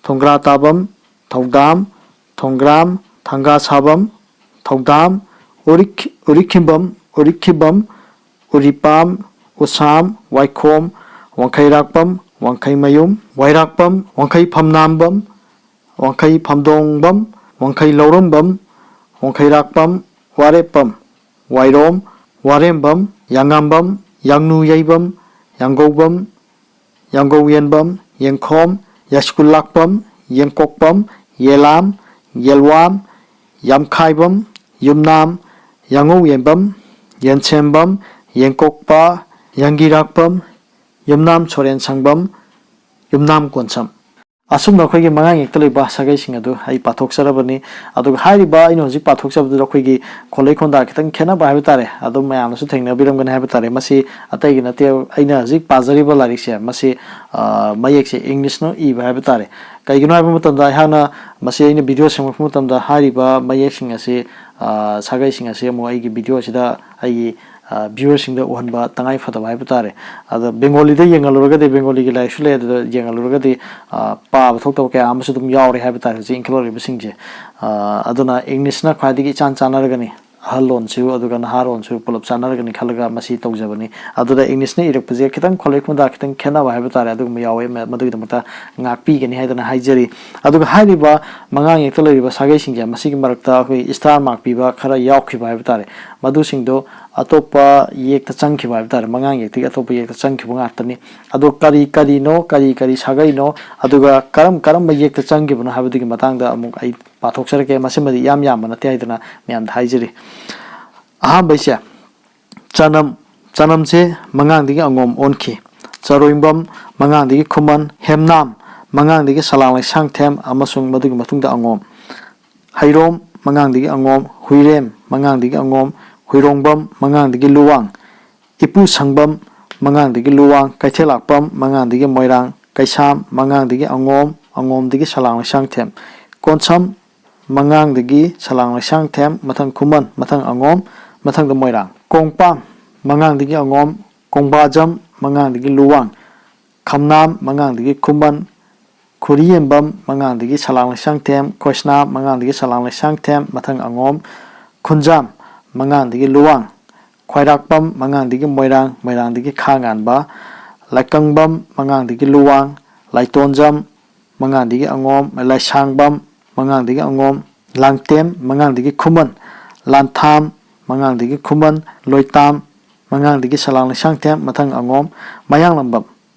ꯊꯣꯡꯒ꯭ꯔꯥꯇꯥꯕꯝ, ꯊꯧꯗꯥꯝ, ꯊꯣꯡꯒ꯭ꯔꯥꯝ, ꯊꯥꯡꯒꯥꯁꯥꯕꯝ, ꯊꯧꯗꯥꯝ, ꯎꯔꯤꯛ-, ꯎꯔꯤꯛꯈꯤꯕꯝ, ꯎꯔꯤꯛꯈꯤꯕꯝ, ꯎꯔꯤꯄꯥꯝ, ꯎꯁꯥꯝ, ꯋꯥꯏꯈꯣꯝ, ꯋꯥꯡꯈꯩꯔꯥꯛꯄꯝ, ꯋꯥꯡꯈꯩꯃꯌꯨꯝ, ꯋꯥꯏꯔꯥꯛꯄꯝ, ꯋꯥꯡꯈꯩ ꯐꯝꯅꯥꯝꯕꯝ, ꯋꯥꯡꯈꯩ ꯐꯝꯗꯣꯡꯕꯝ, ꯋꯥꯡꯈꯩ ꯂꯧꯔꯝꯕꯝ, ꯋꯥꯡꯈꯩꯔꯥꯛꯄꯝ, ꯋꯥꯔꯦꯞꯄꯝ, ꯋꯥꯏꯔꯣꯝ, ꯋꯥꯔꯦꯝꯕꯝ, ꯌꯥꯉꯥꯝꯕꯝ, ꯌꯥꯡꯅꯨ ꯌꯩꯕꯝ, ꯌꯥꯡꯒꯧꯕꯝ, ꯌꯥꯡꯒꯧ ꯌꯦꯟꯕꯝ, ꯌꯦꯡꯈꯣꯝ, ꯌꯥꯏꯁ꯭ꯀꯨꯜ ꯂꯥꯛꯄꯝ, ꯌꯦꯡꯀꯣꯛꯄꯝ, ꯌꯦꯂꯥꯝ, ꯌꯦꯜꯋꯥꯝ, ꯌꯥꯝꯈꯥꯏꯕꯝ, ꯌꯨꯝꯅꯥꯝ, ꯌꯥꯉꯧ ꯌꯦꯟꯕꯝ, ꯌꯦꯟꯁꯦꯝꯕꯝ, ꯌꯦꯡꯀꯣꯛꯄ, ꯌꯥꯡꯒꯤꯔꯥꯛꯄꯝ, ꯌꯨꯝꯅꯥꯝ ꯁꯣꯔꯦꯟ ꯁꯪꯕꯝ, ꯌꯨꯝꯅꯥꯝ ꯀꯣꯟꯁꯝ꯫ ꯑꯁꯨꯝꯅ ꯑꯩꯈꯣꯏꯒꯤ ꯃꯉꯥꯡ ꯌꯦꯛꯇ ꯂꯩꯕ ꯁꯥꯒꯩꯁꯤꯡ ꯑꯗꯨ ꯑꯩ ꯄꯥꯊꯣꯛꯆꯔꯕꯅꯤ꯫ ꯑꯗꯨꯒ ꯍꯥꯏꯔꯤꯕ ꯑꯩꯅ ꯍꯧꯖꯤꯛ ꯄꯥꯊꯣꯛꯆꯕꯗꯨꯗ ꯑꯩꯈꯣꯏꯒꯤ ꯈꯣꯜꯂꯩ ꯈꯣꯟꯗꯥ ꯈꯤꯇꯪ ꯈꯦꯠꯅꯕ ꯍꯥꯏꯕ ꯇꯥꯔꯦ, ꯑꯗꯨꯝ ꯃꯌꯥꯝꯅꯁꯨ ꯊꯦꯡꯅꯕꯤꯔꯝꯒꯅꯤ ꯍꯥꯏꯕ ꯇꯥꯔꯦ꯫ ꯃꯁꯤ ꯑꯇꯩꯒꯤ ꯅꯠꯇꯦ, ꯑꯩꯅ ꯍꯧꯖꯤꯛ ꯄꯥꯖꯔꯤꯕ ꯂꯥꯏꯔꯤꯛꯁꯦ ꯃꯁꯤ, ꯑ, ꯃꯌꯦꯛꯁꯦ ꯏꯪꯂꯤꯁꯅ ꯏꯕ ꯍꯥꯏꯕ ꯇꯥꯔꯦ꯫ ꯀꯩꯒꯤꯅꯣ ꯍꯥꯏꯕ ꯃꯇꯝꯗ ꯑꯩꯍꯥꯛꯅ ꯃꯁꯤ ꯑꯩꯅ ꯚꯤꯗꯤꯑꯣ ꯁꯦꯝꯃꯛꯄ ꯃꯇꯝꯗ ꯍꯥꯏꯔꯤꯕ ꯃꯌꯦꯛꯁꯤꯡ ꯑꯁꯤ, ꯑ, ꯁꯥꯒꯩꯁꯤꯡ ꯑꯁꯤ ꯑꯃꯨꯛ ꯑꯩꯒꯤ ꯚꯤꯗꯤꯑꯣ ꯑꯁꯤꯗ ꯑꯩꯒꯤ, ꯑ, ꯚ꯭ꯌꯨꯋꯔꯁꯤꯡꯗ ꯎꯍꯟꯕ ꯇꯉꯥꯏ ꯐꯗꯕ ꯍꯥꯏꯕ ꯇꯥꯔꯦ꯫ ꯑꯗ ꯕꯦꯡꯒꯣꯂꯤꯗ ꯌꯦꯡꯍꯜꯂꯨꯔꯒꯗꯤ, ꯕꯦꯡꯒꯣꯂꯤꯒꯤ ꯂꯥꯏꯔꯤꯛꯁꯨ ꯂꯩ, ꯑꯗꯨꯗ ꯌꯦꯡꯍꯜꯂꯨꯔꯒꯗꯤ, ꯑ, ꯄꯥꯕ ꯊꯣꯛꯇꯕ ꯀꯌꯥ ꯑꯃꯁꯨ ꯑꯗꯨꯝ ꯌꯥꯎꯔꯦ ꯍꯥꯏꯕ ꯇꯥꯔꯦ ꯍꯧꯖꯤꯛ ꯏꯟꯈꯠꯂꯛꯂꯤꯕꯁꯤꯡꯁꯦ꯫ ꯑ, ꯑꯗꯨꯅ ꯏꯪꯂꯤꯁꯅ ꯈ꯭ꯋꯥꯏꯗꯒꯤ ꯏꯆꯥꯟ ꯆꯥꯟꯅꯔꯒꯅꯤ꯫ ꯑꯍꯜꯂꯣꯟꯁꯨ ꯑꯗꯨꯒ ꯅꯍꯥꯔꯣꯟꯁꯨ ꯄꯨꯂꯞ ꯆꯥꯟꯅꯔꯒꯅꯤ ꯈꯜꯂꯒ ꯃꯁꯤ ꯇꯧꯖꯕꯅꯤ꯫ ꯑꯗꯨꯗ ꯏꯪꯂꯤꯁꯅ ꯏꯔꯛꯄꯁꯦ ꯈꯤꯇꯪ ꯈꯣꯜꯂꯩ ꯈꯣꯟꯗꯥ ꯈꯤꯇꯪ ꯈꯦꯠꯅꯕ ꯍꯥꯏꯕ ꯇꯥꯔꯦ, ꯑꯗꯨꯒꯨꯝꯕ ꯌꯥꯎꯋꯦ꯫ ꯃ-, ꯃꯗꯨꯒꯤꯗꯃꯛꯇ ꯉꯥꯛꯄꯤꯒꯅꯤ ꯍꯥꯏꯗꯅ ꯍꯥꯏꯖꯔꯤ꯫ ꯑꯗꯨꯒ ꯍꯥꯏꯔꯤꯕ ꯃꯉꯥꯡ ꯌꯦꯛꯇ ꯂꯩꯔꯤꯕ ꯁꯥꯒꯩꯁꯤꯡꯁꯦ, ꯃꯁꯤꯒꯤ ꯃꯔꯛꯇ ꯑꯩꯈꯣꯏ star mark ꯄꯤꯕ ꯈꯔ ꯌꯥꯎꯈꯤꯕ ꯍꯥꯏꯕ ꯇꯥꯔꯦ, ꯃꯗꯨꯁꯤꯡꯗꯣ ꯑꯇꯣꯞꯄ ꯌꯦꯛꯇ ꯆꯪꯈꯤꯕ ꯍꯥꯏꯕ ꯇꯥꯔꯦ, ꯃꯉꯥꯡ ꯌꯦꯛꯇꯒꯤ ꯑꯇꯣꯞꯄ ꯌꯦꯛꯇ ꯆꯪꯈꯤꯕ ꯉꯥꯛꯇꯅꯤ꯫ ꯑꯗꯣ ꯀꯔꯤ ꯀꯔꯤꯅꯣ, ꯀꯔꯤ ꯀꯔꯤ ꯁꯥꯒꯩꯅꯣ, ꯑꯗꯨꯒ ꯀꯔꯝ ꯀꯔꯝꯕ ꯌꯦꯛꯇ ꯆꯪꯈꯤꯕꯅꯣ ꯍꯥꯏꯕꯗꯨꯒꯤ ꯃꯇꯥꯡꯗ ꯑꯃꯨꯛ ꯑꯩ ꯄꯥꯊꯣꯛꯆꯔꯛꯀꯦ꯫ ꯃꯁꯤꯃꯗꯤ ꯏꯌꯥꯝ ꯌꯥꯝꯕ ꯅꯠꯇꯦ ꯍꯥꯏꯗꯅ ꯃꯌꯥꯝꯗ ꯍꯥꯏꯖꯔꯤ꯫ ꯑꯍꯥꯟꯕꯩꯁꯦ ꯆꯅꯝ, ꯆꯅꯝꯁꯦ ꯃꯉꯥꯡꯗꯒꯤ ꯑꯉꯣꯝ ꯑꯣꯟꯈꯤ꯫ ꯆꯔꯣꯏꯕꯝ ꯃꯉꯥꯡꯗꯒꯤ ꯈꯨꯃꯟ, ꯍꯦꯝꯅꯥꯝ ꯃꯉꯥꯡꯗꯒꯤ ꯁꯂꯥꯡ ꯂꯩꯁꯥꯡꯊꯦꯝ ꯑꯃꯁꯨꯡ ꯃꯗꯨꯒꯤ ꯃꯇꯨꯡꯗ ꯑꯉꯣꯝ꯫ ꯍꯩꯔꯣꯝ ꯃꯉꯥꯡꯗꯒꯤ ꯑꯉꯣꯝ, ꯍꯨꯏꯔꯦꯝ ꯃꯉꯥꯡꯗꯒꯤ ꯑꯉꯣꯝ, ꯍꯨꯏꯔꯣꯡꯕꯝ ꯃꯉꯥꯡꯗꯒꯤ ꯂꯨꯋꯥꯡ, ꯏꯄꯨ ꯁꯪꯕꯝ ꯃꯉꯥꯡꯗꯒꯤ ꯂꯨꯋꯥꯡ, ꯀꯩꯊꯦꯜꯂꯥꯛꯄꯝ ꯃꯉꯥꯡꯗꯒꯤ ꯃꯣꯏꯔꯥꯡ, ꯀꯩꯁꯥꯝ ꯃꯉꯥꯡꯗꯒꯤ ꯑꯉꯣꯝ, ꯑꯉꯣꯝꯗꯒꯤ ꯁꯂꯥꯡ ꯂꯩꯁꯥꯡꯊꯦꯝ, ꯀꯣꯟꯁꯝ ꯃꯉꯥꯡꯗꯒꯤ ꯁꯂꯥꯡ ꯂꯩꯁꯥꯡꯊꯦꯝ, ꯃꯊꯪ ꯈꯨꯃꯟ, ꯃꯊꯪ ꯑꯉꯣꯝ, ꯃꯊꯪꯗ ꯃꯣꯏꯔꯥꯡ, ꯀꯣꯡꯄꯥꯝ ꯃꯉꯥꯡꯗꯒꯤ ꯑꯉꯣꯝ, ꯀꯣꯡꯕꯥꯖꯝ ꯃꯉꯥꯡꯗꯒꯤ ꯂꯨꯋꯥꯡ, ꯈꯝꯅꯥꯝ ꯃꯉꯥꯡꯗꯒꯤ ꯈꯨꯃꯟ, ꯈꯨꯔꯤꯌꯦꯝꯕꯝ ꯃꯉꯥꯡꯗꯒꯤ ꯁꯂꯥꯡ ꯂꯩꯁꯥꯡꯊꯦꯝ, ꯈꯣꯏꯁꯅꯥꯝ ꯃꯉꯥꯡꯗꯒꯤ ꯁꯂꯥꯡ ꯂꯩꯁꯥꯡꯊꯦꯝ, ꯃꯊꯪ ꯑꯉꯣꯝ, ꯈꯨꯟꯖꯥꯝ ꯃꯉꯥꯡꯗꯒꯤ ꯂꯨꯋꯥꯡ, ꯈ꯭ꯋꯥꯏꯔꯥꯛꯄꯝ ꯃꯉꯥꯡꯗꯒꯤ ꯃꯣꯏꯔꯥꯡ, ꯃꯣꯏꯔꯥꯡꯗꯒꯤ ꯈꯥ ꯉꯥꯟꯕ, ꯂꯥꯏꯀꯪꯕꯝ ꯃꯉꯥꯡꯗꯒꯤ ꯂꯨꯋꯥꯡ, ꯂꯥꯏꯇꯣꯟꯖꯝ ꯃꯉꯥꯡꯗꯒꯤ ꯑꯉꯣꯝ, ꯂꯥꯏꯁꯥꯡꯕꯝ ꯃꯉꯥꯡꯗꯒꯤ ꯑꯉꯣꯝ, ꯂꯥꯡꯇꯦꯝ ꯃꯉꯥꯡꯗꯒꯤ ꯈꯨꯃꯟ, ꯂꯥꯟꯊꯥꯝ ꯃꯉꯥꯡꯗꯒꯤ ꯈꯨꯃꯟ, ꯂꯣꯏꯇꯥꯝ ꯃꯉꯥꯡꯗꯒꯤ ꯁꯂꯥꯡ ꯂꯩꯁꯥꯡꯊꯦꯝ, ꯃꯊꯪ ꯑꯉꯣꯝ, ꯃꯌꯥꯡꯂꯝꯕꯝ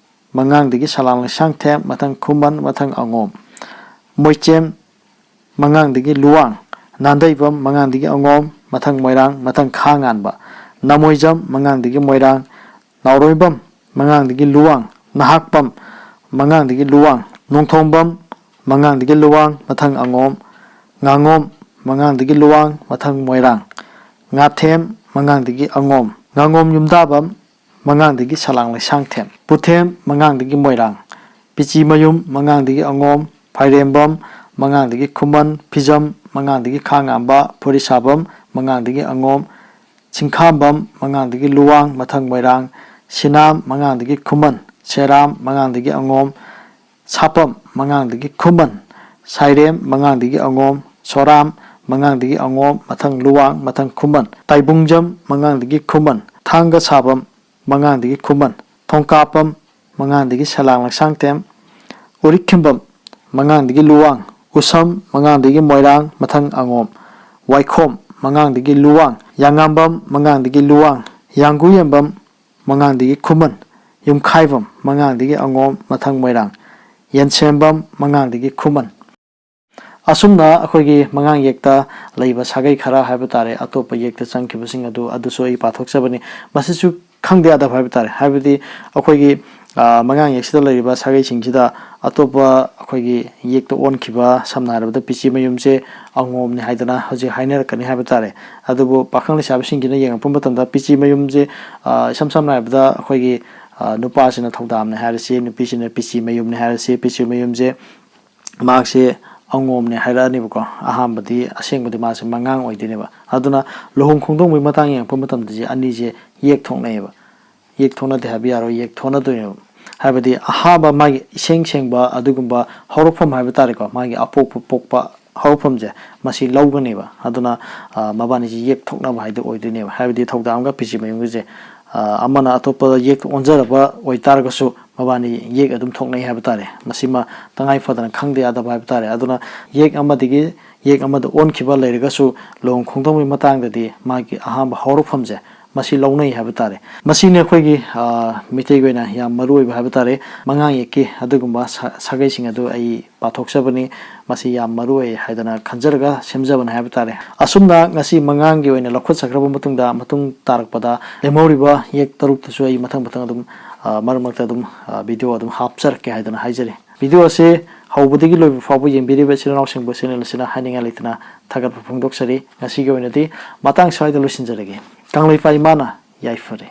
ꯃꯉꯥꯡꯗꯒꯤ ꯁꯂꯥꯡ ꯂꯩꯁꯥꯡꯊꯦꯝ, ꯃꯊꯪ ꯈꯨꯃꯟ, ꯃꯊꯪ ꯑꯉꯣꯝ꯫ ꯃꯣꯏꯆꯦꯝ, ꯃꯉꯥꯡꯗꯒꯤ ꯂꯨꯋꯥꯡ꯫ ꯅꯥꯟꯗꯩꯕꯝ, ꯃꯉꯥꯡꯗꯒꯤ ꯑꯉꯣꯝ, ꯃꯊꯪ ꯃꯣꯏꯔꯥꯡ, ꯃꯊꯪ ꯈꯥ ꯉꯥꯟꯕ꯫ ꯅꯃꯣꯏꯖꯝ, ꯃꯉꯥꯡꯗꯒꯤ ꯃꯣꯏꯔꯥꯡ꯫ ꯅꯥꯎꯔꯣꯏꯕꯝ, ꯃꯉꯥꯡꯗꯒꯤ ꯂꯨꯋꯥꯡ꯫ ꯅꯍꯥꯛꯄꯝ, ꯃꯉꯥꯡꯗꯒꯤ ꯂꯨꯋꯥꯡ꯫ ꯅꯣꯡꯊꯣꯡꯕꯝ, ꯃꯉꯥꯡꯗꯒꯤ ꯂꯨꯋꯥꯡ, ꯃꯊꯪ ꯑꯉꯣꯝ꯫ ꯉꯥꯉꯣꯝ, ꯃꯉꯥꯡꯗꯒꯤ ꯂꯨꯋꯥꯡ, ꯃꯊꯪ ꯃꯣꯏꯔꯥꯡ꯫ ꯉꯥꯊꯦꯝ, ꯃꯉꯥꯡꯗꯒꯤ ꯑꯉꯣꯝ꯫ ꯉꯥꯉꯣꯝ ꯌꯨꯝꯗꯥꯕꯝ, ꯃꯉꯥꯡꯗꯒꯤ ꯁꯂꯥꯡ ꯂꯩꯁꯥꯡꯊꯦꯝ꯫ ꯄꯨꯊꯦꯝ, ꯃꯉꯥꯡꯗꯒꯤ ꯃꯣꯏꯔꯥꯡ꯫ ꯄꯤꯆꯤꯃꯌꯨꯝ, ꯃꯉꯥꯡꯗꯒꯤ ꯑꯉꯣꯝ꯫ ꯐꯥꯏꯔꯦꯝꯕꯝ, ꯃꯉꯥꯡꯗꯒꯤ ꯈꯨꯃꯟ꯫ ꯐꯤꯖꯝ, ꯃꯉꯥꯡꯗꯒꯤ ꯈꯥ ꯉꯥꯟꯕ꯫ ꯐꯨꯔꯤꯁꯥꯕꯝ, ꯃꯉꯥꯡꯗꯒꯤ ꯑꯉꯣꯝ꯫ ꯁꯤꯡꯈꯥꯝꯕꯝ, ꯃꯉꯥꯡꯗꯒꯤ ꯂꯨꯋꯥꯡ, ꯃꯊꯪ ꯃꯣꯏꯔꯥꯡ꯫ ꯁꯤꯅꯥꯝ, ꯃꯉꯥꯡꯗꯒꯤ ꯈꯨꯃꯟ꯫ ꯁꯦꯔꯥꯝ, ꯃꯉꯥꯡꯗꯒꯤ ꯑꯉꯣꯝ꯫ ꯁꯥꯄꯝ, ꯃꯉꯥꯡꯗꯒꯤ ꯈꯨꯃꯟ꯫ ꯁꯥꯏꯔꯦꯝ, ꯃꯉꯥꯡꯗꯒꯤ ꯑꯉꯣꯝ꯫ ꯁꯣꯔꯥꯝ, ꯃꯉꯥꯡꯗꯒꯤ ꯑꯉꯣꯝ, ꯃꯊꯪ ꯂꯨꯋꯥꯡ, ꯃꯊꯪ ꯈꯨꯃꯟ꯫ ꯇꯥꯏꯕꯨꯡꯖꯝ, ꯃꯉꯥꯡꯗꯒꯤ ꯈꯨꯃꯟ꯫ ꯊꯥꯡꯒ ꯁꯥꯕꯝ, ꯃꯉꯥꯡꯗꯒꯤ ꯈꯨꯃꯟ꯫ ꯊꯣꯡꯀꯥꯞꯄꯝ, ꯃꯉꯥꯡꯗꯒꯤ ꯁꯂꯥꯡ ꯂꯩꯁꯥꯡꯊꯦꯝ꯫ ꯎꯔꯤꯛꯈꯤꯝꯕꯝ, ꯃꯉꯥꯡꯗꯒꯤ ꯂꯨꯋꯥꯡ꯫ ꯎꯁꯝ, ꯃꯉꯥꯡꯗꯒꯤ ꯃꯣꯏꯔꯥꯡ, ꯃꯊꯪ ꯑꯉꯣꯝ꯫ ꯋꯥꯏꯈꯣꯝ, ꯃꯉꯥꯡꯗꯒꯤ ꯂꯨꯋꯥꯡ꯫ ꯌꯥꯉꯥꯝꯕꯝ, ꯃꯉꯥꯡꯗꯒꯤ ꯂꯨꯋꯥꯡ꯫ ꯌꯥꯡꯒꯨꯌꯦꯝꯕꯝ, ꯃꯉꯥꯡꯗꯒꯤ ꯈꯨꯃꯟ꯫ ꯌꯨꯝꯈꯥꯏꯕꯝ, ꯃꯉꯥꯡꯗꯒꯤ ꯑꯉꯣꯝ, ꯃꯊꯪ ꯃꯣꯏꯔꯥꯡ꯫ ꯌꯦꯟꯁꯦꯝꯕꯝ, ꯃꯉꯥꯡꯗꯒꯤ ꯈꯨꯃꯟ꯫ ꯑꯁꯨꯝꯅ ꯑꯩꯈꯣꯏꯒꯤ ꯃꯉꯥꯡ ꯌꯦꯛꯇ ꯂꯩꯕ ꯁꯥꯒꯩ ꯈꯔ ꯍꯥꯏꯕ ꯇꯥꯔꯦ, ꯑꯇꯣꯞꯄ ꯌꯦꯛꯇ ꯆꯪꯈꯤꯕꯁꯤꯡ ꯑꯗꯨ, ꯑꯗꯨꯁꯨ ꯑꯩ ꯄꯥꯊꯣꯛꯆꯕꯅꯤ꯫ ꯃꯁꯤꯁꯨ ꯈꯪꯗ ꯌꯥꯗꯕ ꯍꯥꯏꯕ ꯇꯥꯔꯦ, ꯍꯥꯏꯕꯗꯤ ꯑꯩꯈꯣꯏꯒꯤ, ꯑ, ꯃꯉꯥꯡ ꯌꯦꯛꯁꯤꯗ ꯂꯩꯔꯤꯕ ꯁꯥꯒꯩꯁꯤꯡꯁꯤꯗ ꯑꯇꯣꯞꯄ ꯑꯩꯈꯣꯏꯒꯤ ꯌꯦꯛꯇ ꯑꯣꯟꯈꯤꯕ, ꯁꯝꯅ ꯍꯥꯏꯔꯕꯗ ꯄꯤꯆꯤ ꯃꯌꯨꯝꯁꯦ ꯑꯉꯣꯝꯅꯤ ꯍꯥꯏꯗꯅ ꯍꯧꯖꯤꯛ ꯍꯥꯏꯅꯔꯛꯀꯅꯤ ꯍꯥꯏꯕ ꯇꯥꯔꯦ꯫ ꯑꯗꯨꯕꯨ ꯄꯥꯈꯪ ꯂꯩꯁꯥꯕꯤꯁꯤꯡꯁꯤꯅ ꯌꯦꯡꯉꯛꯄ ꯃꯇꯝꯗ ꯄꯤꯆꯤ ꯃꯌꯨꯝꯁꯦ, ꯑ, ꯏꯁꯝ ꯁꯝꯅ ꯍꯥꯏꯔꯕꯗ ꯑꯩꯈꯣꯏꯒꯤ, ꯑ, ꯅꯨꯄꯥꯁꯤꯅ ꯊꯧꯗꯥꯝꯅꯦ ꯍꯥꯏꯔꯁꯤ, ꯅꯨꯄꯤꯁꯤꯅ ꯄꯤꯆꯤ ꯃꯌꯨꯝꯅꯦ ꯍꯥꯏꯔꯁꯤ, ꯄꯤꯆꯤ ꯃꯌꯨꯝꯁꯦ ꯃꯍꯥꯛꯁꯦ ꯑꯉꯣꯝꯅꯦ ꯍꯥꯏꯔꯛꯑꯅꯦꯕꯀꯣ꯫ ꯑꯍꯥꯟꯕꯗꯤ, ꯑꯁꯦꯡꯕꯗꯤ ꯃꯥꯁꯦ ꯃꯉꯥꯡ ꯑꯣꯏꯗꯣꯏꯅꯦꯕ꯫ ꯑꯗꯨꯅ ꯂꯨꯍꯣꯡ ꯈꯣꯡꯗꯣꯡꯕꯒꯤ ꯃꯇꯥꯡ ꯌꯦꯡꯉꯛꯄ ꯃꯇꯝꯗꯁꯦ ꯑꯅꯤꯁꯦ ꯌꯦꯛ ꯊꯣꯛꯅꯩꯌꯦꯕ꯫ ꯌꯦꯛ ꯊꯣꯛꯅꯗꯦ ꯍꯥꯏꯕ ꯌꯥꯔꯣꯏ, ꯌꯦꯛ ꯊꯣꯛꯅꯗꯣꯏꯅꯦꯕ꯫ ꯍꯥꯏꯕꯗꯤ ꯑꯍꯥꯟꯕ ꯃꯥꯒꯤ ꯏꯁꯦꯡ ꯁꯦꯡꯕ ꯑꯗꯨꯒꯨꯝꯕ ꯍꯧꯔꯛꯐꯝ ꯍꯥꯏꯕ ꯇꯥꯔꯦꯀꯣ, ꯃꯥꯒꯤ ꯑꯄꯣꯛꯄ ꯄꯣꯛꯄ ꯍꯧꯔꯛꯐꯝꯁꯦ ꯃꯁꯤ ꯂꯧꯒꯅꯦꯕ꯫ ꯑꯗꯨꯅ, ꯑ, ꯃꯕꯥꯅꯤꯁꯤ ꯌꯦꯛ ꯊꯣꯛꯅꯕ ꯍꯥꯏꯗꯣ ꯑꯣꯏꯗꯣꯏꯅꯦꯕ꯫ ꯍꯥꯏꯕꯗꯤ ꯊꯧꯗꯥꯝꯒ ꯄꯤꯆꯤ ꯃꯌꯨꯝꯒꯁꯦ, ꯑ, ꯑꯃꯅ ꯑꯇꯣꯞꯄꯗ ꯌꯦꯛ ꯑꯣꯟꯖꯔꯕ ꯑꯣꯏꯇꯥꯔꯒꯁꯨ ꯃꯕꯥꯅꯤ ꯌꯦꯛ ꯑꯗꯨꯝ ꯊꯣꯛꯅꯩ ꯍꯥꯏꯕ ꯇꯥꯔꯦ꯫ ꯃꯁꯤꯃ ꯇꯉꯥꯏ ꯐꯗꯅ ꯈꯪꯗ ꯌꯥꯗꯕ ꯍꯥꯏꯕ ꯇꯥꯔꯦ꯫ ꯑꯗꯨꯅ ꯌꯦꯛ ꯑꯃꯗꯒꯤ ꯌꯦꯛ ꯑꯃꯗ ꯑꯣꯟꯈꯤꯕ ꯂꯩꯔꯒꯁꯨ ꯂꯨꯍꯣꯡ ꯈꯣꯡꯗꯣꯡꯕꯒꯤ ꯃꯇꯥꯡꯗꯗꯤ ꯃꯥꯒꯤ ꯑꯍꯥꯟꯕ ꯍꯧꯔꯛꯐꯝꯁꯦ ꯃꯁꯤ ꯂꯧꯅꯩ ꯍꯥꯏꯕ ꯇꯥꯔꯦ꯫ ꯃꯁꯤꯅꯤ ꯑꯩꯈꯣꯏꯒꯤ, ꯑ, ꯃꯤꯇꯩꯒꯤ ꯑꯣꯏꯅ ꯌꯥꯝ ꯃꯔꯨ ꯑꯣꯏꯕ ꯍꯥꯏꯕ ꯇꯥꯔꯦ꯫ ꯃꯉꯥꯡ ꯌꯦꯛꯀꯤ ꯑꯗꯨꯒꯨꯝꯕ ꯁꯥ-, ꯁꯥꯒꯩꯁꯤꯡ ꯑꯗꯨ ꯑꯩ ꯄꯥꯊꯣꯛꯆꯕꯅꯤ꯫ ꯃꯁꯤ ꯌꯥꯝ ꯃꯔꯨ ꯑꯣꯏ ꯍꯥꯏꯗꯅ ꯈꯟꯖꯔꯒ ꯁꯦꯝꯖꯕꯅꯤ ꯍꯥꯏꯕ ꯇꯥꯔꯦ꯫ ꯑꯁꯨꯝꯅ ꯉꯁꯤ ꯃꯉꯥꯡꯒꯤ ꯑꯣꯏꯅ ꯂꯧꯈꯠꯆꯈ꯭ꯔꯕ ꯃꯇꯨꯡꯗ, ꯃꯇꯨꯡ ꯇꯥꯔꯛꯄꯗ ꯂꯦꯝꯍꯧꯔꯤꯕ ꯌꯦꯛ ꯇꯔꯨꯛꯇꯨꯁꯨ ꯑꯩ ꯃꯊꯪ ꯃꯊꯪ ꯑꯗꯨꯝ, ꯑ, ꯃꯔꯛ ꯃꯔꯛꯇ ꯑꯗꯨꯝ, ꯑ, video ꯑꯗꯨꯝ ꯍꯥꯞꯆꯔꯛꯀꯦ ꯍꯥꯏꯗꯅ ꯍꯥꯏꯖꯔꯤ꯫ Video ꯑꯁꯤ ꯍꯧꯕꯗꯒꯤ ꯂꯣꯏꯕ ꯐꯥꯎꯕ ꯌꯦꯡꯕꯤꯔꯤꯕ ꯏꯆꯤꯜ ꯏꯅꯥꯎꯁꯤꯡꯕꯨ channel ꯑꯁꯤꯅ ꯍꯥꯏꯅꯤꯡꯉꯥꯏ ꯂꯩꯇꯅ ꯊꯥꯒꯠꯄ ꯐꯣꯡꯗꯣꯛꯆꯔꯤ꯫ ꯉꯁꯤꯒꯤ ꯑꯣꯏꯅꯗꯤ ꯃꯇꯥꯡ ꯁ꯭ꯋꯥꯏꯗ ꯂꯣꯏꯁꯤꯟꯖꯔꯒꯦ꯫ ꯀꯪꯂꯩꯄꯥꯛ ꯏꯃꯥꯅ ꯌꯥꯏꯐꯔꯦ꯫